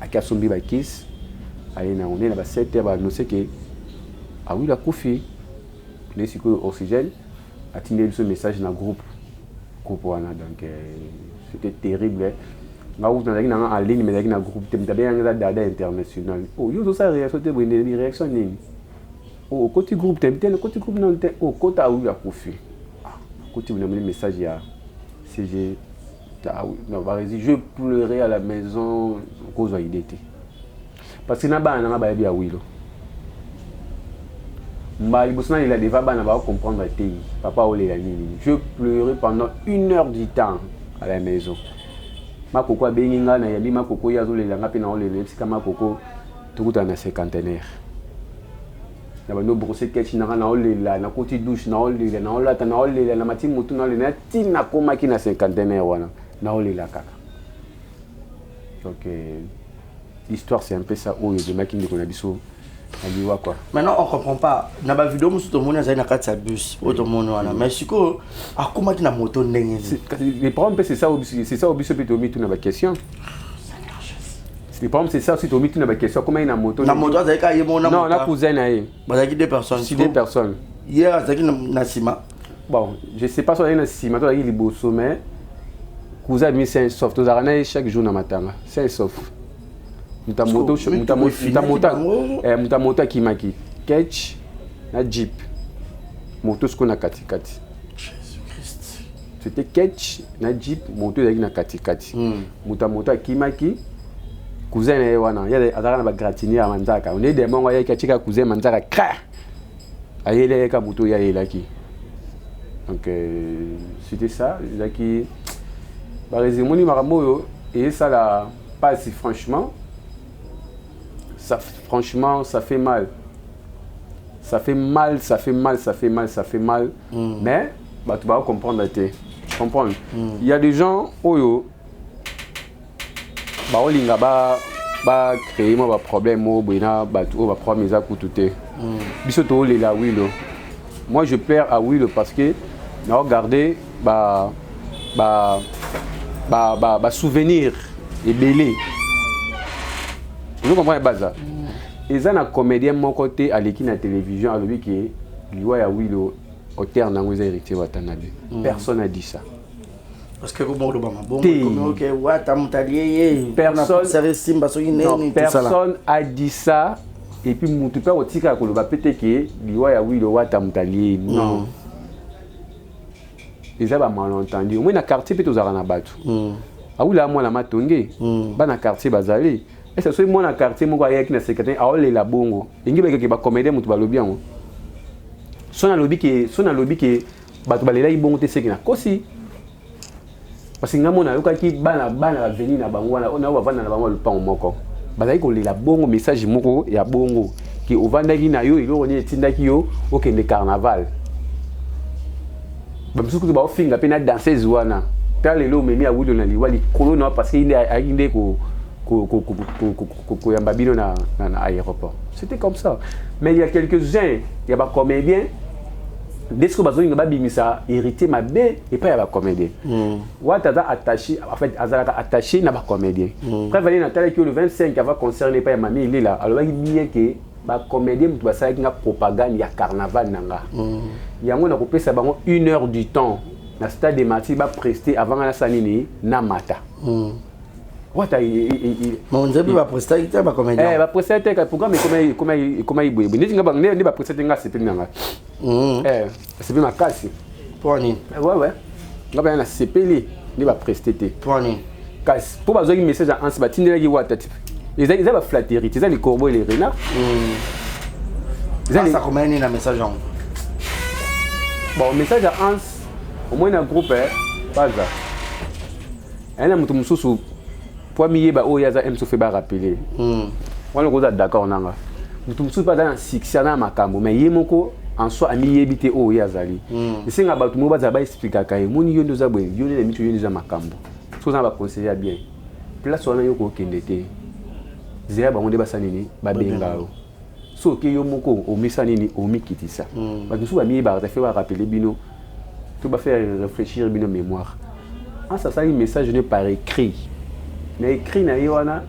Speaker 3: Aki asombi bakisi, aye nango. Nde na ba 7 heures baannonce ke Awilo akufi. Nde sikoyo oxygène atindeli biso message na groupe wana. Donc c'était terrible. Nga kutu nazalaki nanga en ligne, mais ezalaki na groupe te. Moto abengaki eza Dada International. Oh, yo ozosala réaction te boye, ndebi réaction nini? Oh, okoti groupe te? Te, okoti groupe nano te. Okota, Awilo akufi. Okoti, namoni message ya CG na baresi. Je pleurais à la maison, okozwa idée te, parce que na bana nanga bayebi Awilo. Mbala liboso nalela devant bana, bakocomprendre te papa olela nini. Je pleurais pendant une heure du temps à la maison. Makoko abengi nga, nayambi Makoko, ye azolela, nga mpe naolela. Yebisika Makoko tokutana na cinquantenaire. Na bando brosser ketch nanga, naolela, nakoti douche, naolela, naolata, naolela, na mati motu, naolela ntina nakomaki na cinquantenaire wana, naolela kaka. Donc l'histoire, c'est un peu ça oyo ebemaki ndeko na biso na liwa, quoi.
Speaker 4: Maintenant on comprend pas. Na bavideo mosusu tomoni azali na kati ya bus oyo tomoni wana, mais sikoyo akomaki na moto ndenge
Speaker 3: nini? Le problème mpe c'est ça, c'est ça oyo biso mpe tomituna baquestion. Le problème, c'est ça aussi, tomituna baquestion, akomaki na moto.
Speaker 4: Na moto azalaki kaka ye moko?
Speaker 3: Non, na cousin na ye.
Speaker 4: Bazalaki deux personnes?
Speaker 3: Si, deux personnes.
Speaker 4: Ye azalaki na nsima?
Speaker 3: Bon, je sais pas so azalaki na nsima to azalaki liboso, mais cousin abimi sain sauf. Tozalaka na ye chaque jour na matanga, sain sauf. Moto ya moto akimaki ketch na jeep, moto sikoyo na katikati. C'était ketch na jeep, moto ezalaki na katikati. Moto ya moto akimaki, cousin na ye wana ye azalaka na bagratinier ya manzaka onde demongo ayaki atika cousin manzaka cra ayeli ayeka moto oyo ayelaki. Donc c'était ça, ezalaki baresi. Omoni makambo oyo eyesala mpasi, franchement ça, franchement ça fait mal, ça fait mal, ça fait mal, ça fait mal, ça fait mal. Mais bato bako comprendre te, comprendre. Il y a des gens oyo baolinga ba ba créer mwa baproblème moko boye na bato oyo baproblème eza kutu te. Biso toolela Wilo, moi je pleure à Wilo parce que naogarde ba ba ba ba, ba souvenir ebele. Ozo comprendre? Baza eza na comédien moko te aleki na télévision alobi ke liwa ya Wilo, auteur nango eza Héritier Watanabe. Personne n'a dit ça.
Speaker 4: Parce que comment oloba mabongo ok wata moto alie ye?
Speaker 3: Personne.
Speaker 4: Simba soki nini?
Speaker 3: Personne a dit ça. Et puis mutu mpe akotikala koloba pe te ke liwa ya Wilo, wata moto alie. Non, eza bamalentendu. Omoi na quartier mpe tozalaka na bato awula mwana matonge, bana quartier bazali ese. Soki mwana quartier moko ayaki na secrétaire aolela bongo, engi bakeke bacomédien moto balobi yango. So nalobi ke, so nalobi ke bato balelaki bongo te, seki nakosi, parce que ngai mona nayokaki bana bana baveni na bango wana na bavanda na bango ya lopango moko bazalaki kolela bongo. Message moko ya bongo ke ovandaki na yo, eloko nini etindaki yo okende carnaval? Bamisusu kutu baofinga mpe na danseuse wana. Tala lelo omemi Awilo na liwa likolo na, parce que nde ayaki nde koyamba bino na aéroport. C'était comme ça. Mais il y a quelques-uns ya bacomédien nde soki bazolinga babimisa Héritier mabe epai ya bacomédien. Wata aza attaché, en fait azalaka attaché na bacomédien. Preuve ale natalaki oyo le 25 avant concert epai ya Mami Ilela, alobaki bien ke bacomédien moto basalaki nga propagande ya carnaval na nga. Yango nakopesa bango une heure du temps na stade de Martyr bapreste avant nga nasala nini, namata. Wata
Speaker 4: nzebi baprestaki te bacomédien.
Speaker 3: Bapreste te, programme ekomaki boyeboye neti nga nde bapreste te. Nga asepeli na nga, asepeli makasi.
Speaker 4: Mpo nini?
Speaker 3: Ouais, nga baya nasepeli nde bapreste te.
Speaker 4: Mpo nini?
Speaker 3: Kasi mpo bazwaki message ya anse batindelaki wata te. Eza baflatterie te, eza les corbeaux et les renards.
Speaker 4: Eza komaya nini na message yango?
Speaker 3: Bon, message ya anse, omoi na groupe baza aye na moto mosusu po amiyeba oyo aza m sofe barappeler wana okoza d'accord nanga. Moto mosusu mpe aza na succès, aza na makambo, mais ye moko en soi amiyebi te oyo ye azali. Esenga bato moko bazala baexplikaka ye: moni yo nde oza boye, yo nde na miso, yo nde eza makambo. Soki oza na baconseiller ya bien, place wana yo kokende te, zela bango nde basala nini, babenga yo. Soki oke yo moko omisa nini, omikitisa. Bato mosusu bamiyebaka te, fe barappeler bino to bafaire réfléchir bino mémoire. Anse asali message ne par écrit. Na écrit na ye wana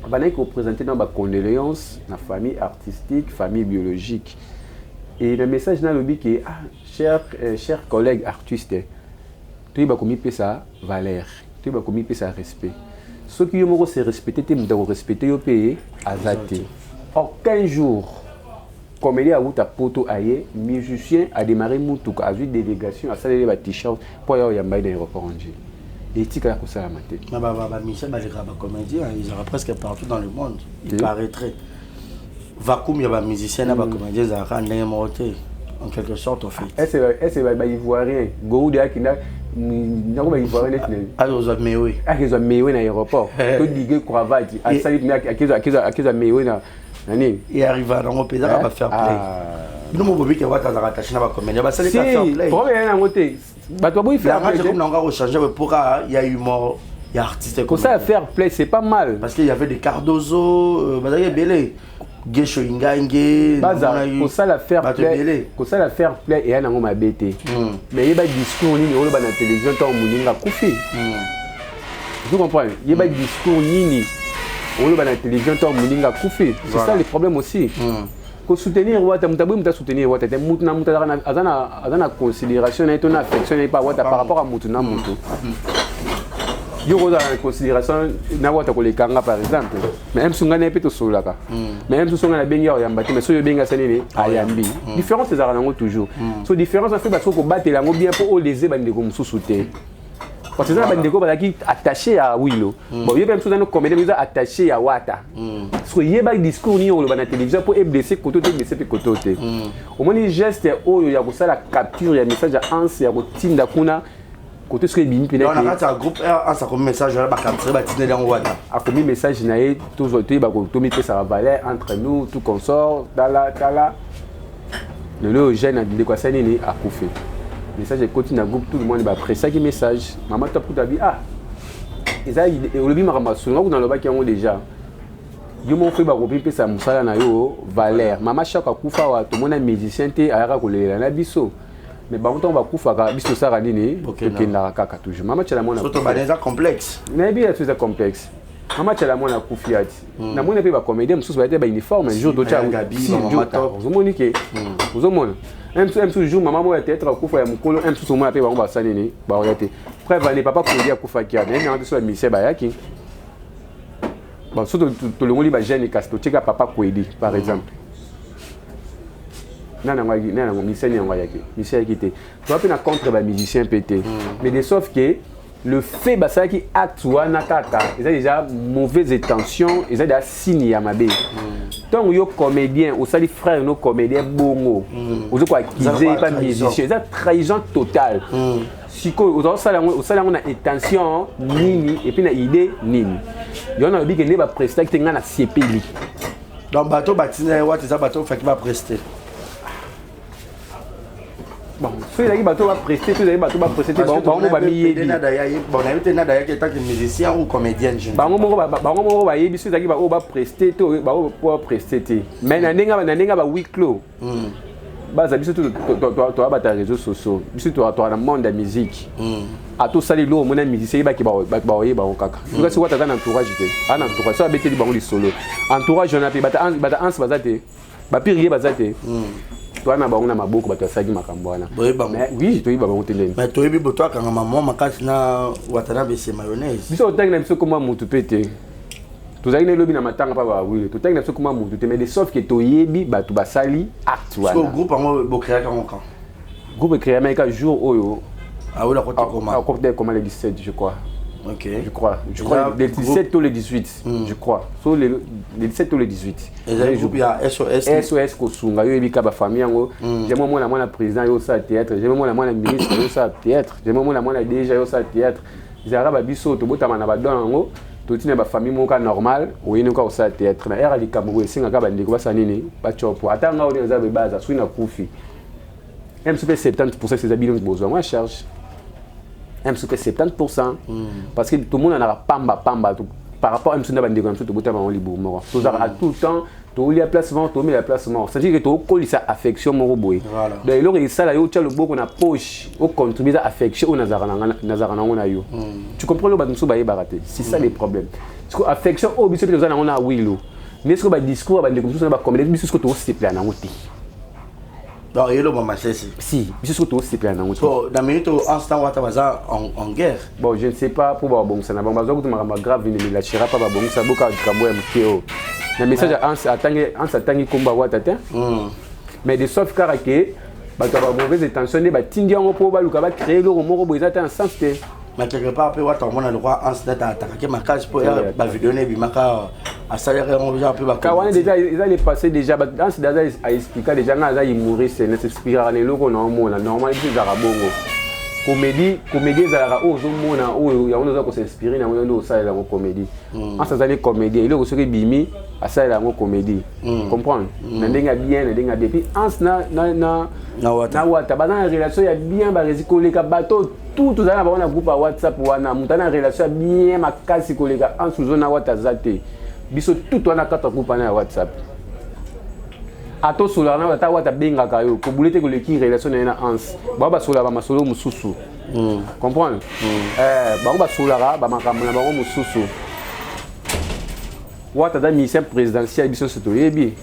Speaker 3: bandaki koprésente na bacondoléance na famille artistique, famille biologique. Et na message nalobi ke ah, cher collègue artiste, toyeba komipesa valeur, toyeba komipesa respect. Soki yo moko se respecte te, moto akorespecte yo mpe aza te. Or 15 jours comédien awuta poto aye, musicien adémarré mutuka, azwi délégation, asaleli ba t-shirt mpo aya oyamba ye na aéroport Ndjili, etikala kosalama te.
Speaker 4: Bamusicien balekaka bacomédien, ezalaka presque partout dans le monde. Il paraîtrait vacuum ya bamusicien na bacomédien ezalaka ndenge moko te, en quelque sorte, au fait.
Speaker 3: Ese baivoirien goude akinda nako baivoirien neti
Speaker 4: akozwa mewe.
Speaker 3: Akezwa mewe na aéroport to digue cravate asali, akezwa mewe na nani.
Speaker 4: E arriva nango mpe ezaka bafair play. Bino mo bobiki wata azalaka attaché na bacomédien, basalika fair play.
Speaker 3: Problème yango te, bato baboyi
Speaker 4: fair play comme nango akochange pour ya humour ya artiste.
Speaker 3: Kosala fair play, c'est pas mal.
Speaker 4: Parce qu'il y avait des Cardozo, bazalaki ebele, Gesho Ingange.
Speaker 3: Baza kosala fair play, kosala fair play eya nango mabe te, mais yeba discours nini oloba na télévision ntango moninga akufi. Vous comprenez? Yeba discours nini oloba na télévision ntango moninga akufi. C'est ça le problème aussi. Kosoutenir wata, moto aboyi moto asoutenir wata te. Mutu na mutu aza na considération na ye to na affection na ye pa wata par rapport à mutu na mutu. Yo kozala na considération na wata koleka nga par exemple, mais msu ngai na ye mpe tosololaka, mais msu so ngai nabengi ayamba te, mais soki obengi asa nini ayambi. Différence ezalaka nango toujours. So différence afe bato kobatela yango bien mpo olese bandeko mosusu te, parce que eza na bandeko bazalaki attaché ya Wilo. Bon, ye mpe mosusu aza comédien, eza attaché ya Wata. Parce que yeba discours nini oloba na télévision mpo eblesse koto te, eblesse mpe koto te. Omoni geste oyo ya kosala capture ya message ya Anse ya kotinda kuna kote, soki ebimi
Speaker 4: mpena na kati ya groupe, Anse akomi message wana, bacapture, batindeli yango Wata.
Speaker 3: Akomi message na ye: tozwa, toyeba tomipesaka valeur entre nous, tout consort. Tala, tala lelo oyo jeune ndeko asali nini, akufi. Message ekoti na groupe, tout le monde baappréciaki message. Mama Top kuta abi: ah, eza olobi makambo ya songa kuna. Alobaki yango déjà, yo moko foyeba kopipesa mosala na yo valeur. Mama Chako akufa awa, tomona musicien te ayaka kolelela na biso, mais bango ntango bakufaka, biso tosalaka nini? Tokendaka kaka toujours. Mama Tiala mwana
Speaker 4: eza complexe.
Speaker 3: Nayebi ya so eza complexe. Mama Tiala mwana akufi ati, namoni mpe bacomédien mosusu bayete bauniforme jour totya. Ozomoni ke ozomona un jour mama moko ya théâtre akufa ya mokolo, un mosusu omona mpe bango basala nini, baoya te. Preuve ane papa Kodi akufaki wana, nayebi yango te so bamusicien bayaki. Bon, so tolongoli bajeune, kasi totika papa Kwedi par exemple, nani yango ayaki? Nani yango musicien yango ayaki? Musicien ayaki te. Toza mpe na contre bamusicien mpe te, mais de sauf que le fait basalaki acte wana kaka, eza déjà mauvaise intention, eza déjà signe ya mabe. Ntango yo comédien osali frère no comédien bongo, ozo koaccuser pa musicien, eza trahison totale. Sikoyo ozosala yango, osala yango na intention nini et puis na idée nini? Yo nalobi ke nde baprestaki te, ngai nasepeli.
Speaker 4: Donc bato batinda ye wata eza bato ofaki bapreste?
Speaker 3: Bon, soki ezalaki bato bapreste to ezalaki bato bapreste te, bango moko bamiyebi.
Speaker 4: Bon, nayebi te nada yaki etaki musicien ou comédienne.
Speaker 3: Bango moko bayebi soki ezalaki baoyo bapreste to baoyo bapreste te. Mais na ndenge ba huis clos baza, biso toya bato ya réseaux sociaux, biso toa na monde ya musique. Ata osali eloko, omoni musicien, yebaki bato baoyeba bango kaka. Kasi Wata aza na entourage te, aza na entourage so abeteli bango lisolo. Entourage wana mpe bato Anse baza te, bapire ye baza te. Toza na bango na maboko, bato basalaki makambo wana. Oui, toyeba bango te ndeni.
Speaker 4: Mais toyebi boto akangama mwa makasi na Watanabe, se mayonnaise.
Speaker 3: Biso totangi na biso koma mutu mpe te. Tozalaki na elobi na matanga mpa bawile, totangi na biso koma mutu te, mais de sauf que toyebi bato basali acte wana.
Speaker 4: Groupe yango bocréaki yango quand?
Speaker 3: Groupe ecréamaki ka jour oyo
Speaker 4: awela koti.
Speaker 3: Akoti koma le 17, je crois.
Speaker 4: Ok.
Speaker 3: Je crois le 17 ou le 18, je crois so le 17 ou le 18.
Speaker 4: Ezali groupe ya SOS?
Speaker 3: SOS kosunga. Yo oyebi ka bafamille yango. J'aime mona mwana président yo osala théâtre, j'aime mona mwana ministre yo osala théâtre, j'aime mona mwana déjà yo osala théâtre. Ezalaka babiso tobotama na badon yango, totina bafamille moko normal, oyini kaka kosala théâtre na ere likambo boye, esengaka bandeko basala nini, batyopo. Ata nga oyo eza bebaza, soki nakufi mso mpe 70 % eza bino bozwa mwa charge, mso mpe 70 %, parce que tomonanaka pamba pamba par rapport à mso na bandeko na biso tobotama bango libumu moko. Tozalaka à tout le temps, tolia place moko, tomela place moko, c'est-à-dire que tokolisa affection moko boye. Donc eloko esala yo otya loboko na poche, ocontribue, eza affection oyo nazalaka nango na yo. Tu comprends? Lo bato mosusu bayebaka te, c'est ça les problèmes. Siko affection oyo biso mpe toza nango na Wilo nde sikoyo badiscours ya bandeko mosusu na bacomédien, biso sikoyo tokosepela nango te.
Speaker 4: Donc eloba masese.
Speaker 3: Si biso sikoyo tokosepela nango te.
Speaker 4: So na minute oyo instant Wata baza en guerre.
Speaker 3: Bon, je ne sais pas mpo babongisa na bango, bazwa kutu makambo ya grave ne milachera mpa babongisa boka likambo ya moke oyo na message ya Anse. Atangi Anse, atangi kombo ya Wata te, mais de sauf kaka ke bato ya bamauvaise intention nde batindi yango mpo baluka bacréer eloko moko boye, eza te na sens te.
Speaker 4: Mais quelque part mpe Wata omona lokwa Anse nete atakaki makasi mpo bavideo na ebimaka, asalaka yango genre mpe.
Speaker 3: Ka wana déjà eza le passé déjà. Anse déjà aexplika déjà: nga aza humoriste, nasexplikaka na eloko na omona normal. Biso ezalaka bongo, comédie, comédie ezalaka oyo ozomona, oyo yango oza kosinspire nango nde osalela yango comédie. Anse azali comédien, eloko soki ebimi asalela yango comédie, comprendre na ndenge ya bien, na ndenge ya bien. Puis Anse na
Speaker 4: na
Speaker 3: Wata baza na relation ya bien, baresi koleka bato tout tozali na bango na groupe ya WhatsApp wana. Moto aza na relation ya bien makasi koleka Anse ozo na Wata aza te. Biso tout wana kati ya groupe wana ya WhatsApp, ata osolaka na ata Wata abengaka yo kobule te koleki relation na ye na Anse. Bango basolaka bamasolo mosusu, comprendre? Bango basolaka bamakambo na bango mosusu. Wata aza musicien présidentiel, biso nyonso toyebi.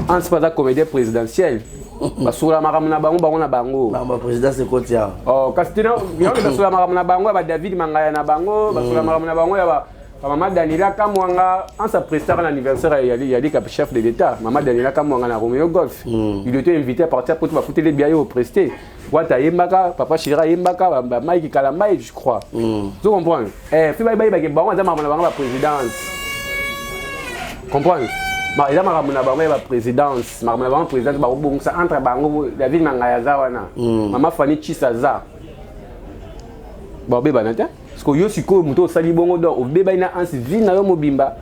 Speaker 3: Anse mpe aza comédien présidentiel, basola makambo na bango, bango na bango.
Speaker 4: Présidence ekoti awa.
Speaker 3: Oh, kasi tena yango, basola makambo na bango ya baDavid Mangaya na bango, basola makambo na bango ya bamama Daniela Kamwanga. Anse aprestaka na anniversaire ya lika chef de l'État, mama Daniela Kamwanga, na Romeo Golf. Il était invité à partir poto, bafuteli bia ye opreste. Wata ayembaka, Papa Shira ayembaka, baMike Kalambai, je crois. Ozo comprendre? Fi bayebake bango aza makambo na bango baprésidence, comprendre? Eza makambo na bango ya baprésidence, makambo na bango présidence, bakobongisa entre bango. David Mangaya aza wana, mama Fani Chis aza, babebana te. Parce que yo sikoyo, moto osali bongo, donc obebani na Anse vie na yo mobimba.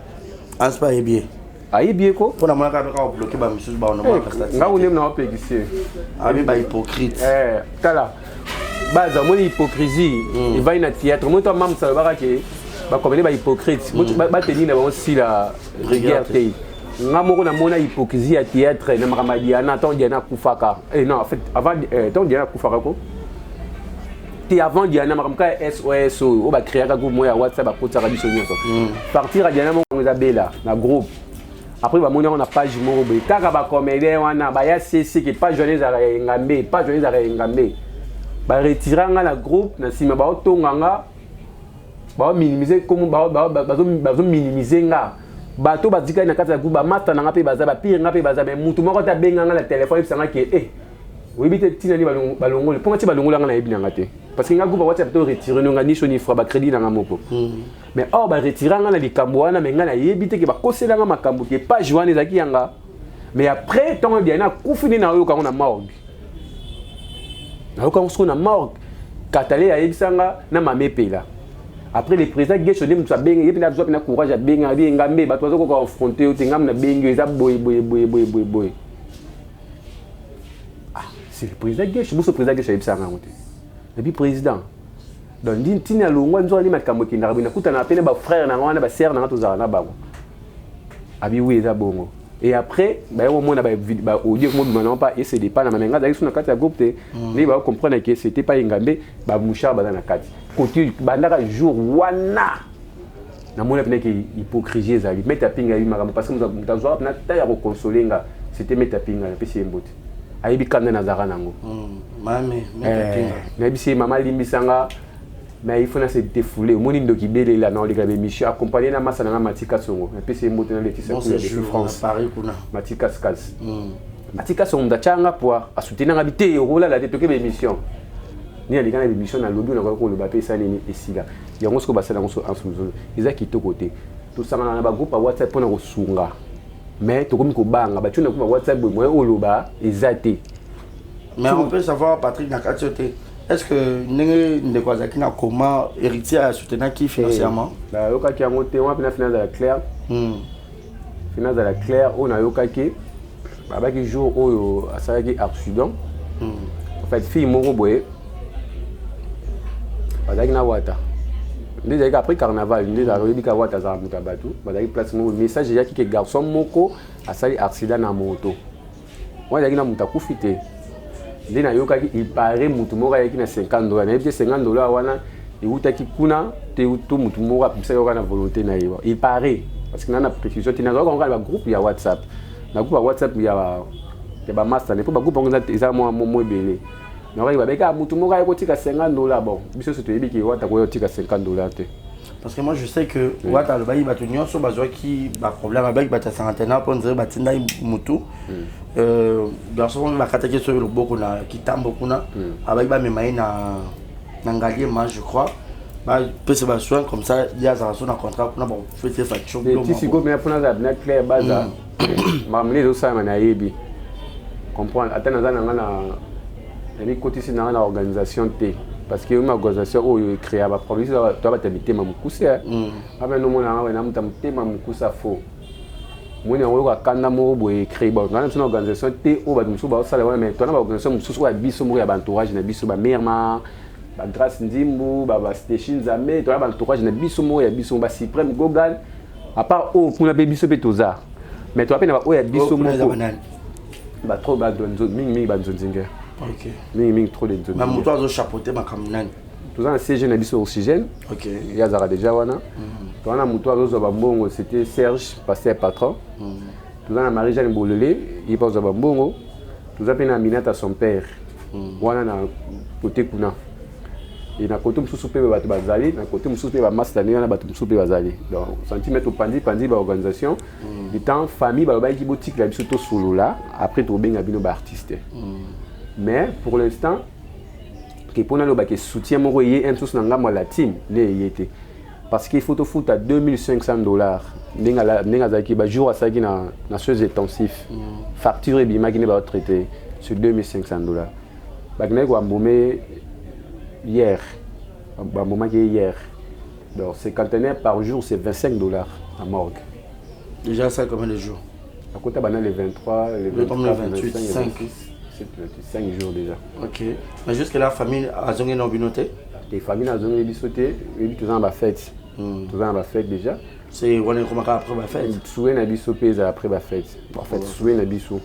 Speaker 4: Anse mpe ayebi ye.
Speaker 3: Ayebi ye ko.
Speaker 4: Mpo na monaka kaka obloke bamisusu.
Speaker 3: Nga kunde na opekisi ye.
Speaker 4: Abi bahypocrite.
Speaker 3: Tala, baza omoni hypocrisie evai na théâtre. Omoni to mamsa alobaka ke bakomene bahypocrite, bateni na bango sila rigueur te. Nga moko namona hypocrisie ya théâtre na makambo ya Diana. Ntango Diana akufaka, non, en fait avant, ntango Diana akufaka ko te, avant Diana, makambo kaka ya SOS oyo bacréaka groupe moko ya WhatsApp, bakotisaka biso nyonso. Partir ya Diana moko eza bela na groupe. Après bamoni yango na page moko boye, kaka bacomédien wana baya seseke, page wana ezalaka ya Engambe, page wana ezalaka ya Engambe. Baretira nga na groupe. Na nsima baotonga nga, baominimize, bazominimize nga. Bato batikali na kati ya groupe, bamasta na nga mpe baza, bapire nga mpe baza, mais mutu moko te abenga nga na telefone yebisa nga ke oyebi te ntina nini balongoli mpo nga ti balongoli nga, nayebi na nga te, parce que nga groupe ya WhatsApp to retire no nga ni chaud ni froid, bacrédit na nga moko. Mais or baretira nga na likambo wana, mais nga nayebi te ke bakoselanga makambo ke page wana ezalaki yanga. Mais après, ntango Diana akufi, nde nayoka yango na morgue, nayoka yango sikoyo na morgue. Katale ayebisanga na mama Epela. Après, le président Gesho nde moto abengi ye mpe, azwa mpena courage, abengi, abi: "Ngambe, bato bazokoka affronte yo te, ngambe nabengi yo, eza boye boye boye boye boye boye." Ah, c'est le président Gesho. Boso président Gesho ayebisanga yango te. Nabi président, donc ndi ntina alongwa nzoka ndi makambo ekendaka boye. Nakutana mpe na bafrère na nga wana, basere na nga, tozala na bango. Abi: "Oui, eza bongo." Et après baye komona baaudio komobima nango mpa esede pa na mame. Nga azalaki so na kati ya groupe te, ndenge bakocomprendre ke c'était pas Engambe, bamouchard baza na kati kote. Bandaka jour wana, namoni mpena ke hypocrisie ezali. Maître Apinga ayebi makambo, parce que moto azwaka mpena ta ya kokonsole nga, c'était maître Apinga. Napesi ye mbote, ayebi kanda nazalaka nango. Nayebisi ye: "Mama, alimbisanga, mais il faut na se défouler." Omoni ndoki belela na oleka bémission accompagné na masa nanga Matika Songo. Napesi ye mbote na Letisa
Speaker 4: France,
Speaker 3: Matika Skas, Matika Songo, moto atyanga poa asoutenanga bi te, okolala te, toke bémission nini aleka na bémission. Nalobi nakoki koloba mpe esa nini esila yango. Sikoyo basala yango so anse mozolo, eza kitoko te. Tosangana na bagroupe ya WhatsApp mpona kosunga, mais tokomi kobanga batie na groupe ya WhatsApp boye, moyen oloba eza te.
Speaker 4: Mais on peut savoir, Patrick, na kati te, est ce que ndenge ndeko azalaki na coma, héritier asoutenaki financièrement?
Speaker 3: Nayokaki yango te wana mpena. Fina azala clair, fina azala clair. Oyo nayokaki, babaki jour oyo asalaki accident, en fait fille moko boye bazalaki na Wata, nde ezalaki après carnaval, nde ezalaka, oyebi ka Wata azalaka moto ya bato. Bazalaki place moko, message eyaki ke garçon moko asali accident na moto wana, ezalaki na moto akufi te. Nde nayokaki, il paraît motu moko ayaki na 50 dollar. Nayebi te 50 dollar wana ewutaki kuna te to motu moko apimisaki yoka na volonté na ye. Il paraît, parce que nga na précision te. Nazalaka kaka na bagroupe ya WhatsApp, na groupe ya WhatsApp ya bamaster, mpo bagroupe yango eza mwa ebele. Nakokaki babeka motu moko aye kotika 50 dollar. Bon, biso nyonso toyebi ke Wata koya kotika 50 dollar te.
Speaker 4: Parce que moi je sais que Wata alobaki bato nyonso bazwaki baproblème, alobaki bato ya cinquantenaire mpo nzela batindaki motu, garçon wana bakataki soki loboko na Kitambo kuna, abaki bamema ye na Ngaliema, je crois, bapesa basoin comme ça. Ye azala so na contrat kuna, bakofesa facture.
Speaker 3: Ti sikoyo mpena mpona azala mpena clair, baza makambo nde ezosalama, nayebi comprendre. Ata naza na nga na namikotisi na nga na organisation te, parce que oyo organisation oyo ecréa baproblème, toa bato ya mitema mokuse. Ape nomona nga na moto ya motema mokuse, afo moni yango oyoka kanda moko boye ecrée. Bon, nga na biso na organisation te oyo bato mosusu baosala wana, mais toa na baorganisation mosusu oyo ya biso moko, ya baentourage na biso, bamare ma bagrâce Ndimbu, basteshi Nzambe. Toa na baentourage na biso moko ya biso, basuprême Gogal. À part oyo kuna mpe biso mpe toza, mais toa mpe na baoyo ya biso moko, batro mingimingi banzonzinge, mingimingi trop de nzonzinge.
Speaker 4: Moto azochapeauté makambo nani?
Speaker 3: Toza na CG na biso Oxygène, ye azalaka déjà wana. Toza na moto azozwa bambongo, c'était Serge, pasteur patron. Toza na Marie Jeanne Bolole, ye mpe azwa bambongo. Toza mpe na Aminata son père wana na kote kuna. E na kote mosusu mpe bato bazali, na kote mosusu mpe bamasta ndenge wana, bato mosusu mpe bazali. Donc centimètre opandi pandi baorganisation du temps, famille balobaki botikela biso tosolola, après tokobenga bino baartiste. Mais pour l'instant ke mpona alobaki soutien moko eye mosusu na ngambo ya la team nde eye te, parce qu'il faut tofuta 2500 $ ndenge azalaki bajour asalaki na soins intensifs. Facture ebimaki nde baotraite sur 2500 $. Bakendaki koembaumer hier, bambomaki ye hier. Donc cinquantenaire par jour, c'est 25 $ na morgue.
Speaker 4: Déjà ça, combien de jours?
Speaker 3: Akota bana le 23, le
Speaker 4: Le
Speaker 3: 24,
Speaker 4: 28,
Speaker 3: 25,
Speaker 4: 5.
Speaker 3: 26, 7, 28, 5 jours déjà.
Speaker 4: Ok, mais jusque là famille azongi na bino te?
Speaker 3: Te, famille nazongeli biso te. Oyebi, toza na bafête, toza na bafête déjà.
Speaker 4: C'est wana ekomaka après bafête.
Speaker 3: Souhait na biso mpe ezala après bafête. En fait, souhait na biso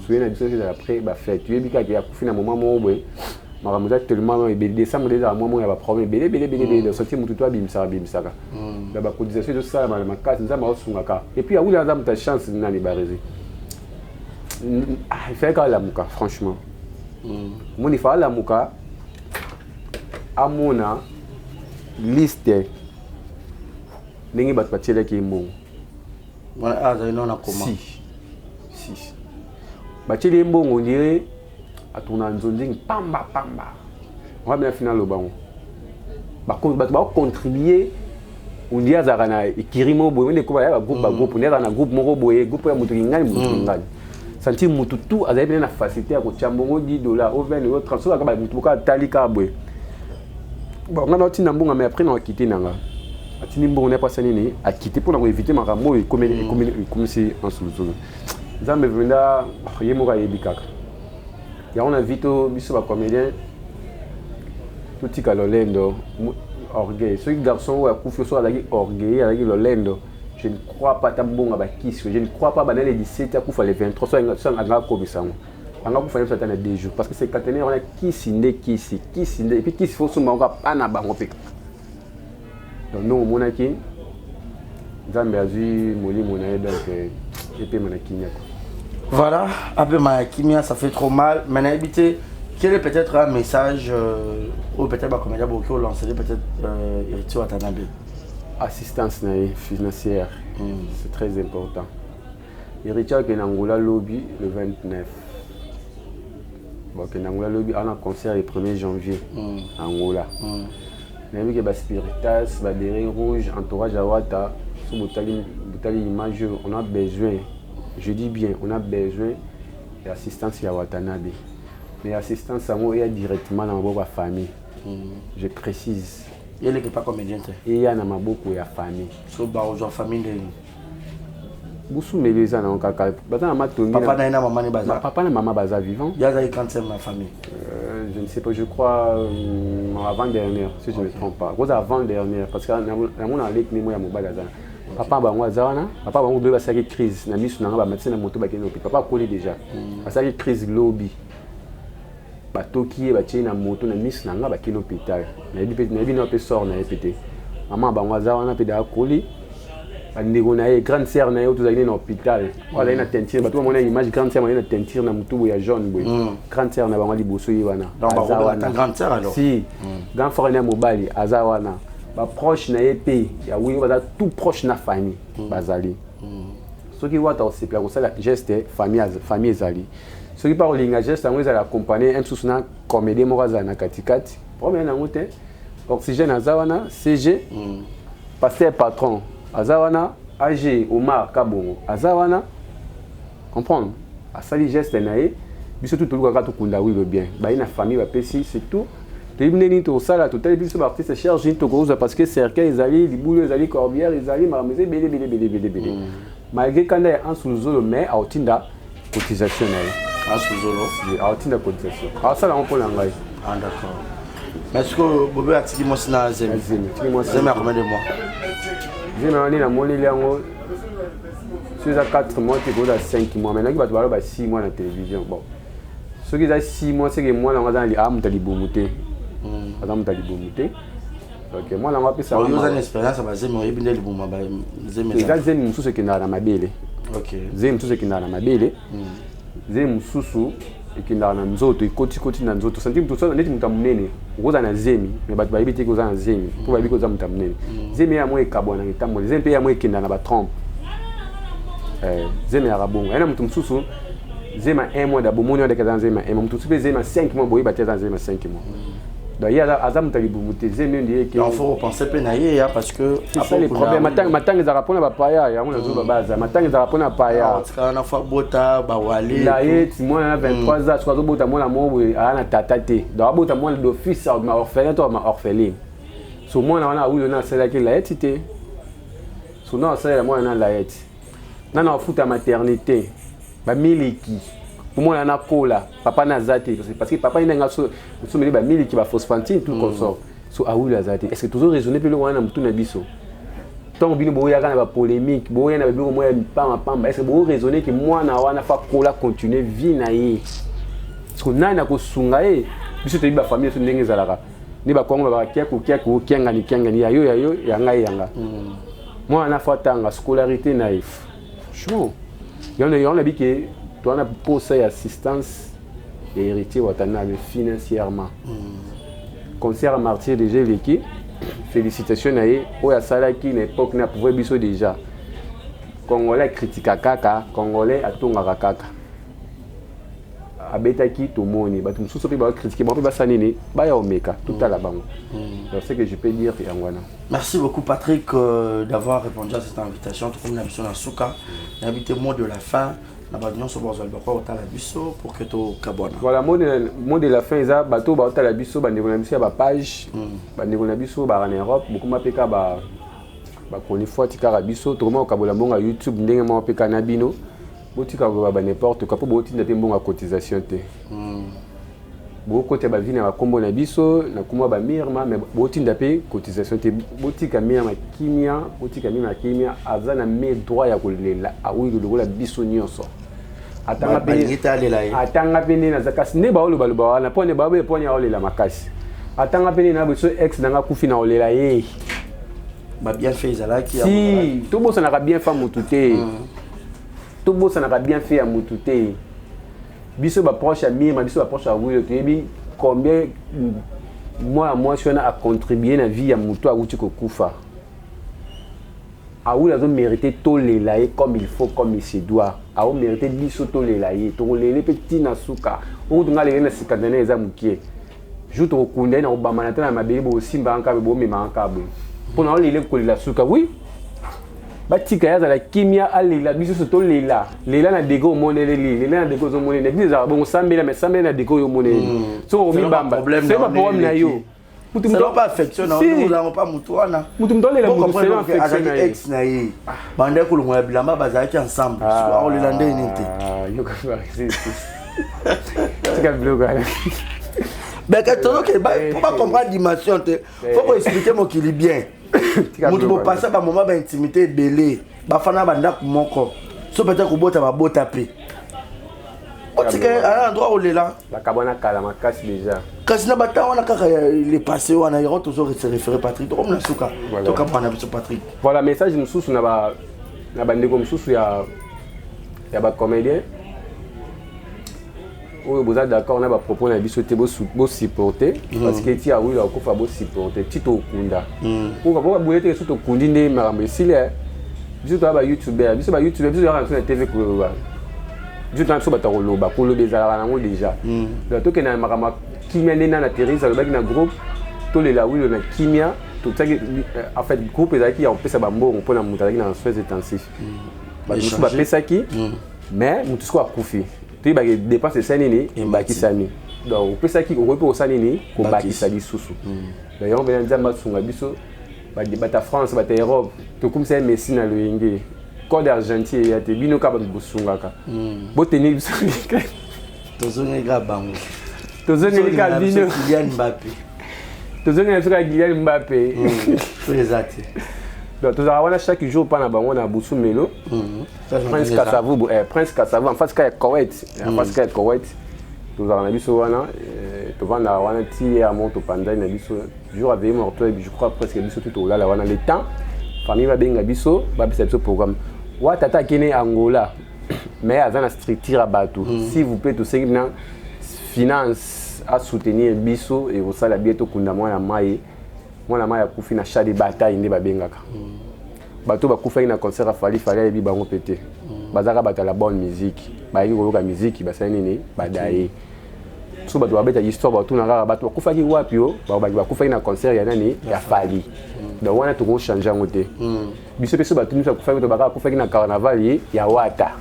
Speaker 3: ezala après bafête. Oyebi kaka akufi na moment moko boye, makambo eza tellement ebele. Décembre nde ezala mwa moko ya baproblème ebele ebele ebele ebele. Sorti motu to abimisaka abimisaka na bacotisation ezosalama na makasi. Nzambe aosungaka. Et puis awuli aza moto ya chance nani baresi. Il fallait kaka alamuka, franchement. Moni fa alamuka, amona liste ndenge bato batielaki ye mbongo.
Speaker 4: Wana azali nano na koma?
Speaker 3: Si si, batieli ye mbongo, on dirait atourna nzonzingi pamba pamba. Wana fina aloba ngo, bato bakocontribue, on dirait azalaka na ekiri moko boye nde ekoma ya bagroupe bagroupe, on dirait azalaka na groupe moko boye, groupe ya moto kingani, moto kingani. Sentir motu tu azali pene na facilité ya kotia mbongo, 10 $, o 20, o 30. Soki kaka motu moko atali kaka boye, bon, nga naotinda mbongo, mais après na akite na nga, atindi mbongo na mpasa nini, akite mpona koevite makambo oyo ekomisi ansuluzulu. Nzambe venda ye moko ayebi kaka yango na vie. To biso bacomédien totika lolendo, orgueil. Soki garçon oyo akufi, soki azalaki orgueil, azalaki lolendo, je ne crois pas ata mbongo bakisi, je ne crois pas. Bana le 17, akufa le 23, so anga akomisa yango, anga akufa nyonso ata na 2 jours, parce que c'est caténaire wana. Kisi nde kisi, kisi nde, et puis kisi fo somba yango apa na bango mpe. Donc ndongo omonaki Nzambe azwi molimo na ye, donc epema na kimia quoi.
Speaker 4: Voilà, apema ya kimia, ça fait trop mal. Mais nayebi te quel est peut-être un message ou peut-être bacomédien bokoki olancer peut-être Héritier Watanabe?
Speaker 3: Assistance na ye financière, c'est très important. Héritier akende Angola lobi le 29, bakende Angola lobi, ana concert le 1er janvier na Angola. Nayebi ke baspiritas, babérets rouge, entourage ya Wata, so botali botali image oyo, on a besoin, je dis bien, on a besoin ya assistance ya Watanabe. Mais assistance yango eya directement na maboko ya famille, je précise.
Speaker 4: Yeleke pa comédien te.
Speaker 3: Eya na maboko ya famille.
Speaker 4: So bakozwa famille ndeni?
Speaker 3: Busumeli eza nango kaka, baza na matongi.
Speaker 4: Papa na ye na mama ne baza?
Speaker 3: Papa na mama baza vivant.
Speaker 4: Ye azali quantième na famille?
Speaker 3: Je ne sais pas, je crois avant dernière, si je ne me trompe pas. Cause avant dernière, parce que namona aleki nemo ya mobali aza papa bango aza wana. Papa bango lobi basalaki crise na miso nanga, bamatisi na moto, bakende hôpital. Papa akoli déjà, asalaki crise lobi, batoki ye, batie na moto na miso na nga, bakende hôpital. Nayebi na mpe sort na ye mpe te. Mama bango aza wana mpe da akoli. Bandeko na ye, grande sœur na ye oyo tozalaki na hôpital, oyo azali na teinture, bato bamona image, grande sœur bazali na teinture na motu boye ya jaune boye, grande sœur na bango liboso ye wana aza wana. Si grand frère na ya mobali aza wana, baproche na ye mpe ya wi baza tout proche na famille bazali. Soki Wata osepela kosala geste, famille ezali. Soki mpa kolinga geste yango ezala accompagné mosusu na comédie moko azala na katikati, problème yango te. Oxygène aza wana, CG pasteur patron aza wana, AG Omar Kabongo aza wana. Comprendre, asali geste na ye, biso tu tolukaka tokunda wilo bien. Baye na famille bapesi, c'est tout. Toyebi nde nini tosala, totali biso baartiste, charge nini tokozwa, parce que cercueil ezali, libulu ezali, corbillard ezali, makambo eza ebele ebele ebele ebele ebele. Malgré kanda ya Ansu Luzolo, mais aotinda cotisation na ye.
Speaker 4: Ansu Luzolo?
Speaker 3: Aotinda cotisation, aosala yango mpo na ngai.
Speaker 4: Ah d'accord, mais sikoyo Bobe atiki mwasi na zemi? Zemi ya combien de mois?
Speaker 3: Zemi wana nde namoneli yango, soki eza 4 mois te, koza 5 mois. Mais naki bato baloba 6 mois na télévision. Bon, soki eza 6 mois, seke mwana yango aza moto ya libumu te, aza moto ya libumu te. Donc mwana yango apesa.
Speaker 4: Oza na expérience ya bazemi, oyebi nde libuma zemi?
Speaker 3: Eza zemi mosusu ekendaka na mabele. Zemi mosusu ekendaka na mabele, zemi mosusu ekendaka na nzoto, ekotikoti na nzoto. Santi moto neti moto ya monene, okozala na zemi mais bato bayebi te oza na zemi, mpo bayebi koza moto ya monene. Zemi ya mo ekabwanaka, etambola. Zemi mpe ya mo ekendaka na batrompe. Zemi yaka bongo. Yana moto mosusu zemi ya 1 mois da bomoni wana aza na zemi ya 1 mois, moto mosusu mpe zemi ya 5 mois, boyeba te aza na zemi ya 5 mois. Donc ye aza moto ya libumu te, zemi oyo ndiye.
Speaker 4: Donc faut repenser mpe na ye ya parce que
Speaker 3: c'est ça le problème. Matanga, matanga ezalaka mpona bapaya. Yango nazoba baza matanga ezalaka mpona paya.
Speaker 4: Otikala na fa bota bawale.
Speaker 3: La ye ti mwana na 23 ans, soki azobota mwana moko boye, aya na tata te. Donc abota mwana d'office ma orphelin to ma orpheline. So mwana wana awuyo na asalaki layeti te. So na asalela mwana na layeti nana afuta maternité, bamiliki po mwana nakola, papa na aza te, parce que papa ye ndenge osomeli bamiliki, baphosphantine, tout consort. So awuli aza te. Est ce que tozo raisonner mpe eloko wana na motu na biso? Ntango bino boyaka na bapolémique, boya na babiloko moya pamba pamba, est ce que boraisonne ke mwana wana fa kola, continue vie na ye? Parce que nani akosunga ye? Biso toyebi bafamille so ndenge ezalaka, nde bakongo babaka kiaku kiaku, kiangani kiangani, ya yo ya yo, ya ngai ya nga. Mwana fo atanga, scolarité na ye, franchement, yango nabi ke toza na posa ya assistance ya Héritier Watanabe financièrement. Concert ya Martyr déjà eleki, félicitation na ye oyo asalaki na époque na pouvoir. Biso déjà Congolais akritika kaka, Congolais atongaka kaka. Abetaki, tomoni bato mosusu mpe bakritike bango mpe basala nini, baya omeka, totala bango. Donc ce que je peux dire, yango wana.
Speaker 4: Merci beaucoup Patrick d'avoir répondu à cette invitation. Tout comme na biso na suka, nayebi te mot de la fin na bato nyonso bazwa libakwa kotala biso pour que tokabwana.
Speaker 3: Voilà, mot de la fin eza bato baotala biso, bandeko na biso ya bapage, bandeko na biso baka na Europe, bokoma mpe ka bakoni fwati kaka. Biso tokoma kokabola mbongo ya YouTube ndenge moko mpe ka na bino. Botika koloba ba n'importe quoi, mpo botinda mpe mbongo ya cotisation te. Bokota bavi na bakombo na biso na kombo ya bamirma, mais botinda mpe cotisation te. Botika Mirma kimia, botika Mirma kimia. Aza na me droit ya kolela awili lokola biso nyonso. Atanga mpe nde naza, kasi nde baolobaloba wana mpo ne baobe mponi aolela makasi. Atanga mpe nde na biso ex nanga akufi na olela ye.
Speaker 4: Babienfait ezalaki.
Speaker 3: Si tobosanaka bienfait motu te, tobosanaka bienfait ya motu te. Biso baproche ya Mirma, biso baproche ya Wilo, toyebi combien mwana mwasi wana acontribue na vie ya motu awuti kokufa. Awuli azomérite tolela ye comme il faut, comme il se doit. Aomérite biso tolela ye, tokolele mpe ntina suka. Okutu nga lele na cinquantenaire eza mokie. Jour tokokunda ye na kobambana te na mabele, bosimbaka nkabe, bomemaka nkabe mpo na olele kolela suka. Oui, batika ye azala kimia, alela, biso nyonso tolela. Lela na dege omoneleli, lela na dege ozomoneli. Na biso ezalaka bongo, sambela, mais sambela na dege oyo omoneleli. Soki omibamba, soki baproblème na yo.
Speaker 4: Selon pas affection na olango pa motu wana.
Speaker 3: Mutu mutu alela mutu selon affection
Speaker 4: na ye. Ex na ye bandaki kolongola bilamba, bazalaki ensemble, akolela nde nini te?
Speaker 3: Tika biloko wana.
Speaker 4: Beke tozoke po bacomprendre dimension te, faut koexplike mokili bien. Moto bopasa bamoma baintimité ebele, bafanda bandako moko, so peut-être kobota babota mpe otika aya na droit kolela.
Speaker 3: Bakabwana kala makasi déjà.
Speaker 4: Kasi na batemps wana kaka ya le passé wana, yango tozo se référé. Patrick, tokomi na suka, tokabwana biso Patrick.
Speaker 3: Voilà, message mosusu na bandeko mosusu ya bacomédien oyo boza d'accord na bapropos na biso te, bosupporte, parce que ti awili akofa, bosupporte ti tokunda. Boye te, so tokundi nde makambo esili. Biso toya bayoutubeur, biso bayoutubeur, biso toyaka na biso na TV koloba, biso toya biso bato ya koloba. Koloba ezalaka nango déjà. Donc tokende na makambo ya kimia nde na Thérise alobaki na groupe, tolela wilo na kimia. Totiaki, en fait groupe ezalaki ya kopesa bambongo mpona moto azalaki na soins intensifs. Bato mosusu bapesaki, mais moto sikoyo akufi, toyebaki dépense esali nini, ebakisami. Donc opesaki, okoki mpe kosala nini, kobakisa lisusu. Donc yango mpena Nzambe asunga biso. Bata France, bata Europe, tokumisa ye Messi na loyenge code Argentine eya te. Bino kaka bato bosungaka, botenir biso.
Speaker 4: Tozongeli kaka bango.
Speaker 3: Tozongeli kaka bino.
Speaker 4: Kylian Mbappé.
Speaker 3: Tozongeli biso kaka Kylian Mbappé.
Speaker 4: To eza te.
Speaker 3: Donc tozalaka wana chaque jour mpa na bango na Busu Melo, Prince Kasavubu, Prince Kasavubu, en face ka ya Koweït, en face ka ya Koweït. Tozalaka na biso wana, tovandaka wana ti ya mo topandani na biso. Jour aveye mortuaire, je crois presque biso tu tolala wana, le temps famille babenga biso, bapesa biso programme. Wata ata akende Angola mais aza na structure ya bato. S'il vous plaît, tosengi na finance a soutenir biso, ekosala bien. Tokunda mwana mai, mwana mai akufi na champ de bataille nde babengaka. Bato bakufaki na concert ya Fally, Fally ayebi bango mpe te. Bazaka bato ya la bonne musique, bayaki koyoka musique, basali nini, badaye. So bato babeta histoire, batuna kaka bato bakufaki wapi? O bakobaki bakufaki na concert ya nani? Ya Fally. Donc wana tokochange yango te. Biso mpe so bato nyonso akufaki, to baka akufaki na carnaval ya Wata,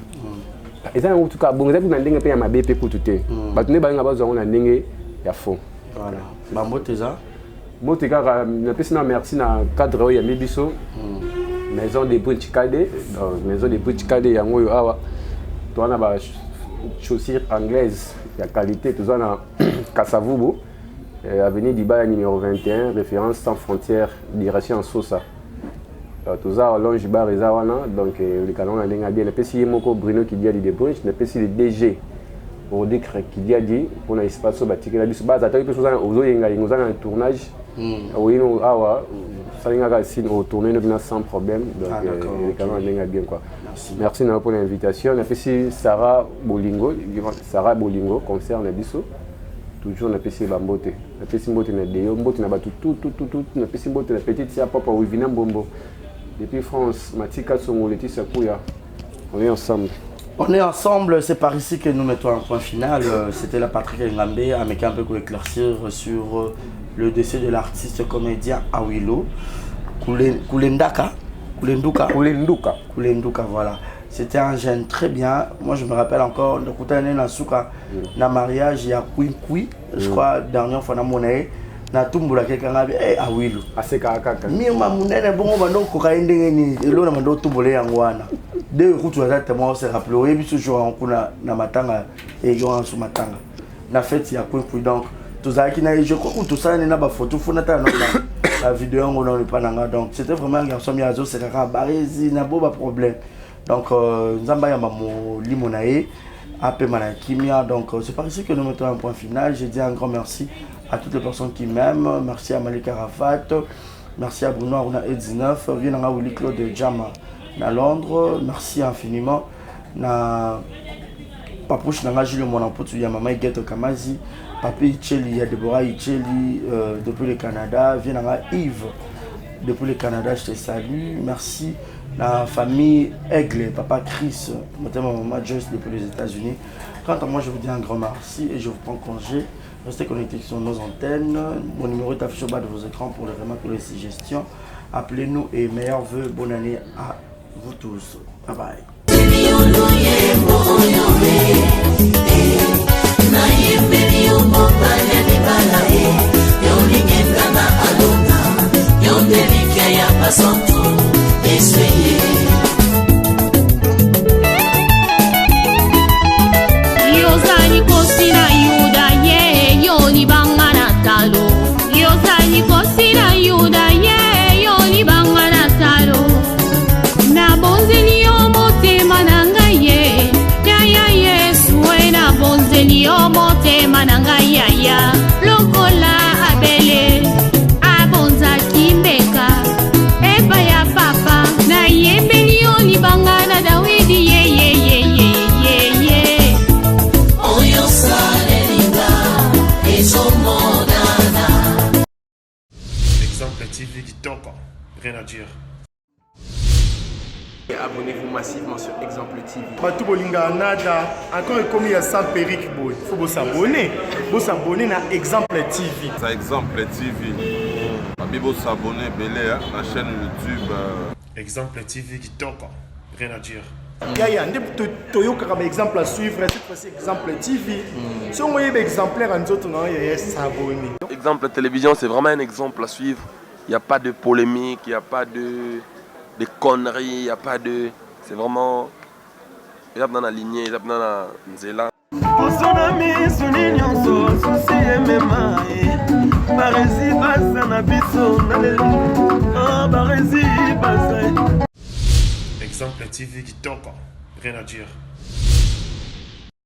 Speaker 3: eza yango tuka bongo. Eza kutu na ndenge mpe ya mabe mpe kutu te. Bato nde balinga bazwa yango na ndenge ya faux.
Speaker 4: Voilà, bambote eza.
Speaker 3: Mbote kaka napesi na merci na cadre oyo yambi biso, Maison de Bridge Kade. Donc Maison de Bridge Kade yango oyo awa, toza na ba chaussure anglaise ya qualité. Toza na Kasavubu, avenue Dibaya numéro 21, référence sans frontière, direction Sosa. Toza awa, Longe Bar eza wana. Donc oleka nango na ndenge ya bien. Napesi ye moko Bruno Kidiadi de Bridge, napesi le DG Rodikre Kidiadi mpona espace oyo batikela biso. Baza taki mpe ozoyengayenga, oza na tournage, oyino awa, osalingaka signe, otourne noki na sans problème. Donc eleka nango na ndenge ya bien quoi. Merci na yo mpona invitation. Napesi Sarah Bolingo, Sarah Bolingo, concert na biso toujours. Napesi ye bambote, napesi mbote na Deyo, mbote na bato tout tout tout tout. Napesi mbote na petite sœur Papa Wivina Mbombo depuis France, Matika Songo, Laetitia Kuya. On est ensemble.
Speaker 4: On est ensemble, c'est par ici que nous mettons un point final. C'était la Patrick Ngambe, avec un peu pour éclaircir sur le décès de l'artiste comédien Awilo Kulendaka. Kulenduka.
Speaker 3: Kulenduka.
Speaker 4: Kulenduka, voilà. C'était un jeune très bien. Moi, je me rappelle encore, na suka, na mariage, il y a Kwi, je crois, dernière fois, na monnaie. Natumbolaki kanga bi eh, Awilo.
Speaker 3: Asekaka kaka.
Speaker 4: Mirma monene bongo, bando okoka ye ndenge nini? Eloko na bando otumbola yango wana de kutu aza tellement ose rappele, oyebi toujours yango kuna na matanga eyo wana, so matanga na fête ya Kwikwi. Donc tozalaki na ye, je crois kutu tosalani na bafoto fo natala na la vidéo yango nano epa na nga. Donc c'était vraiment un garçon mi azoseka kaka baresi na bo baproblème. Donc Nzambe ayamba molimo na ye, apema na kimia. Donc c'est par ici que nous mettons un point final. Je dis un grand merci à toutes les personnes qui m'aiment. Merci à Malika Rafat, merci à Bruno Aruna et 19 vieux nanga Willy Claude Jama na Londres. Merci infiniment na papouche nanga Jules Mwana ya mama Igeto Kamazi, papi Icheli ya Deborah Icheli depuis le Canada, vieux nanga Yves depuis le Canada, je te salue. Merci la famille Aigle, papa Chris, notamment maman Joyce depuis les États-Unis. Quant à moi, je vous dis un grand merci et je vous prends congé. Restez connectés sur nos antennes. Mon numéro est affiché au bas de vos écrans pour les remarques ou les suggestions. Appelez-nous et meilleurs vœux. Bonne année à vous tous. Bye bye.
Speaker 10: Nayembeli yo mobali ya libala e, yolingenga na alona, yo nde likia ya basantu esweye.
Speaker 11: Yozali kosi na Yuda ye, yo libanga na talo. Yozali kosi na Yuda ye, yo libanga na talo. Nabonzeli yo motema na ngai ye, yaya Yesu e, nabonzeli yo motema na ngai yaya, lokola Abele abonzaki mbeka epai ya papa. Nayembeli yo libanga na Dawidi ye ye ye ye ye ye.
Speaker 10: Oyo salelinga ezomonana.
Speaker 7: Exemple TV kitoko, rien à dire.
Speaker 12: Abonnez-vous massivement sur Exemple TV.
Speaker 7: Bato bolingaka nada encore ekomi ya sans perruque boye, faut bosabone, bosabone na Exemple TV.
Speaker 13: Ça, Exemple TV. Babi bosabone ebele hein, na chaîne YouTube.
Speaker 7: Exemple TV kitoko, rien à dire. Yaya nde toyokaka baexemple à suivre. Cette fois-ci Exemple TV, soki oyeba exemplaire ya nzoto na yo, yaya, s'abonne.
Speaker 14: Exemple Télévision, c'est vraiment un exemple à suivre. Il n'y a pas de polémique, il n'y a pas de conneries, il n'y a pas de. C'est vraiment. Eza na lignée, eza na nzela.
Speaker 15: Poso na miso ni nyonso susi emema ye, baresi baza na biso na lelo. Ah, baresi baza.
Speaker 7: Exemple TV kitoko, rien à dire.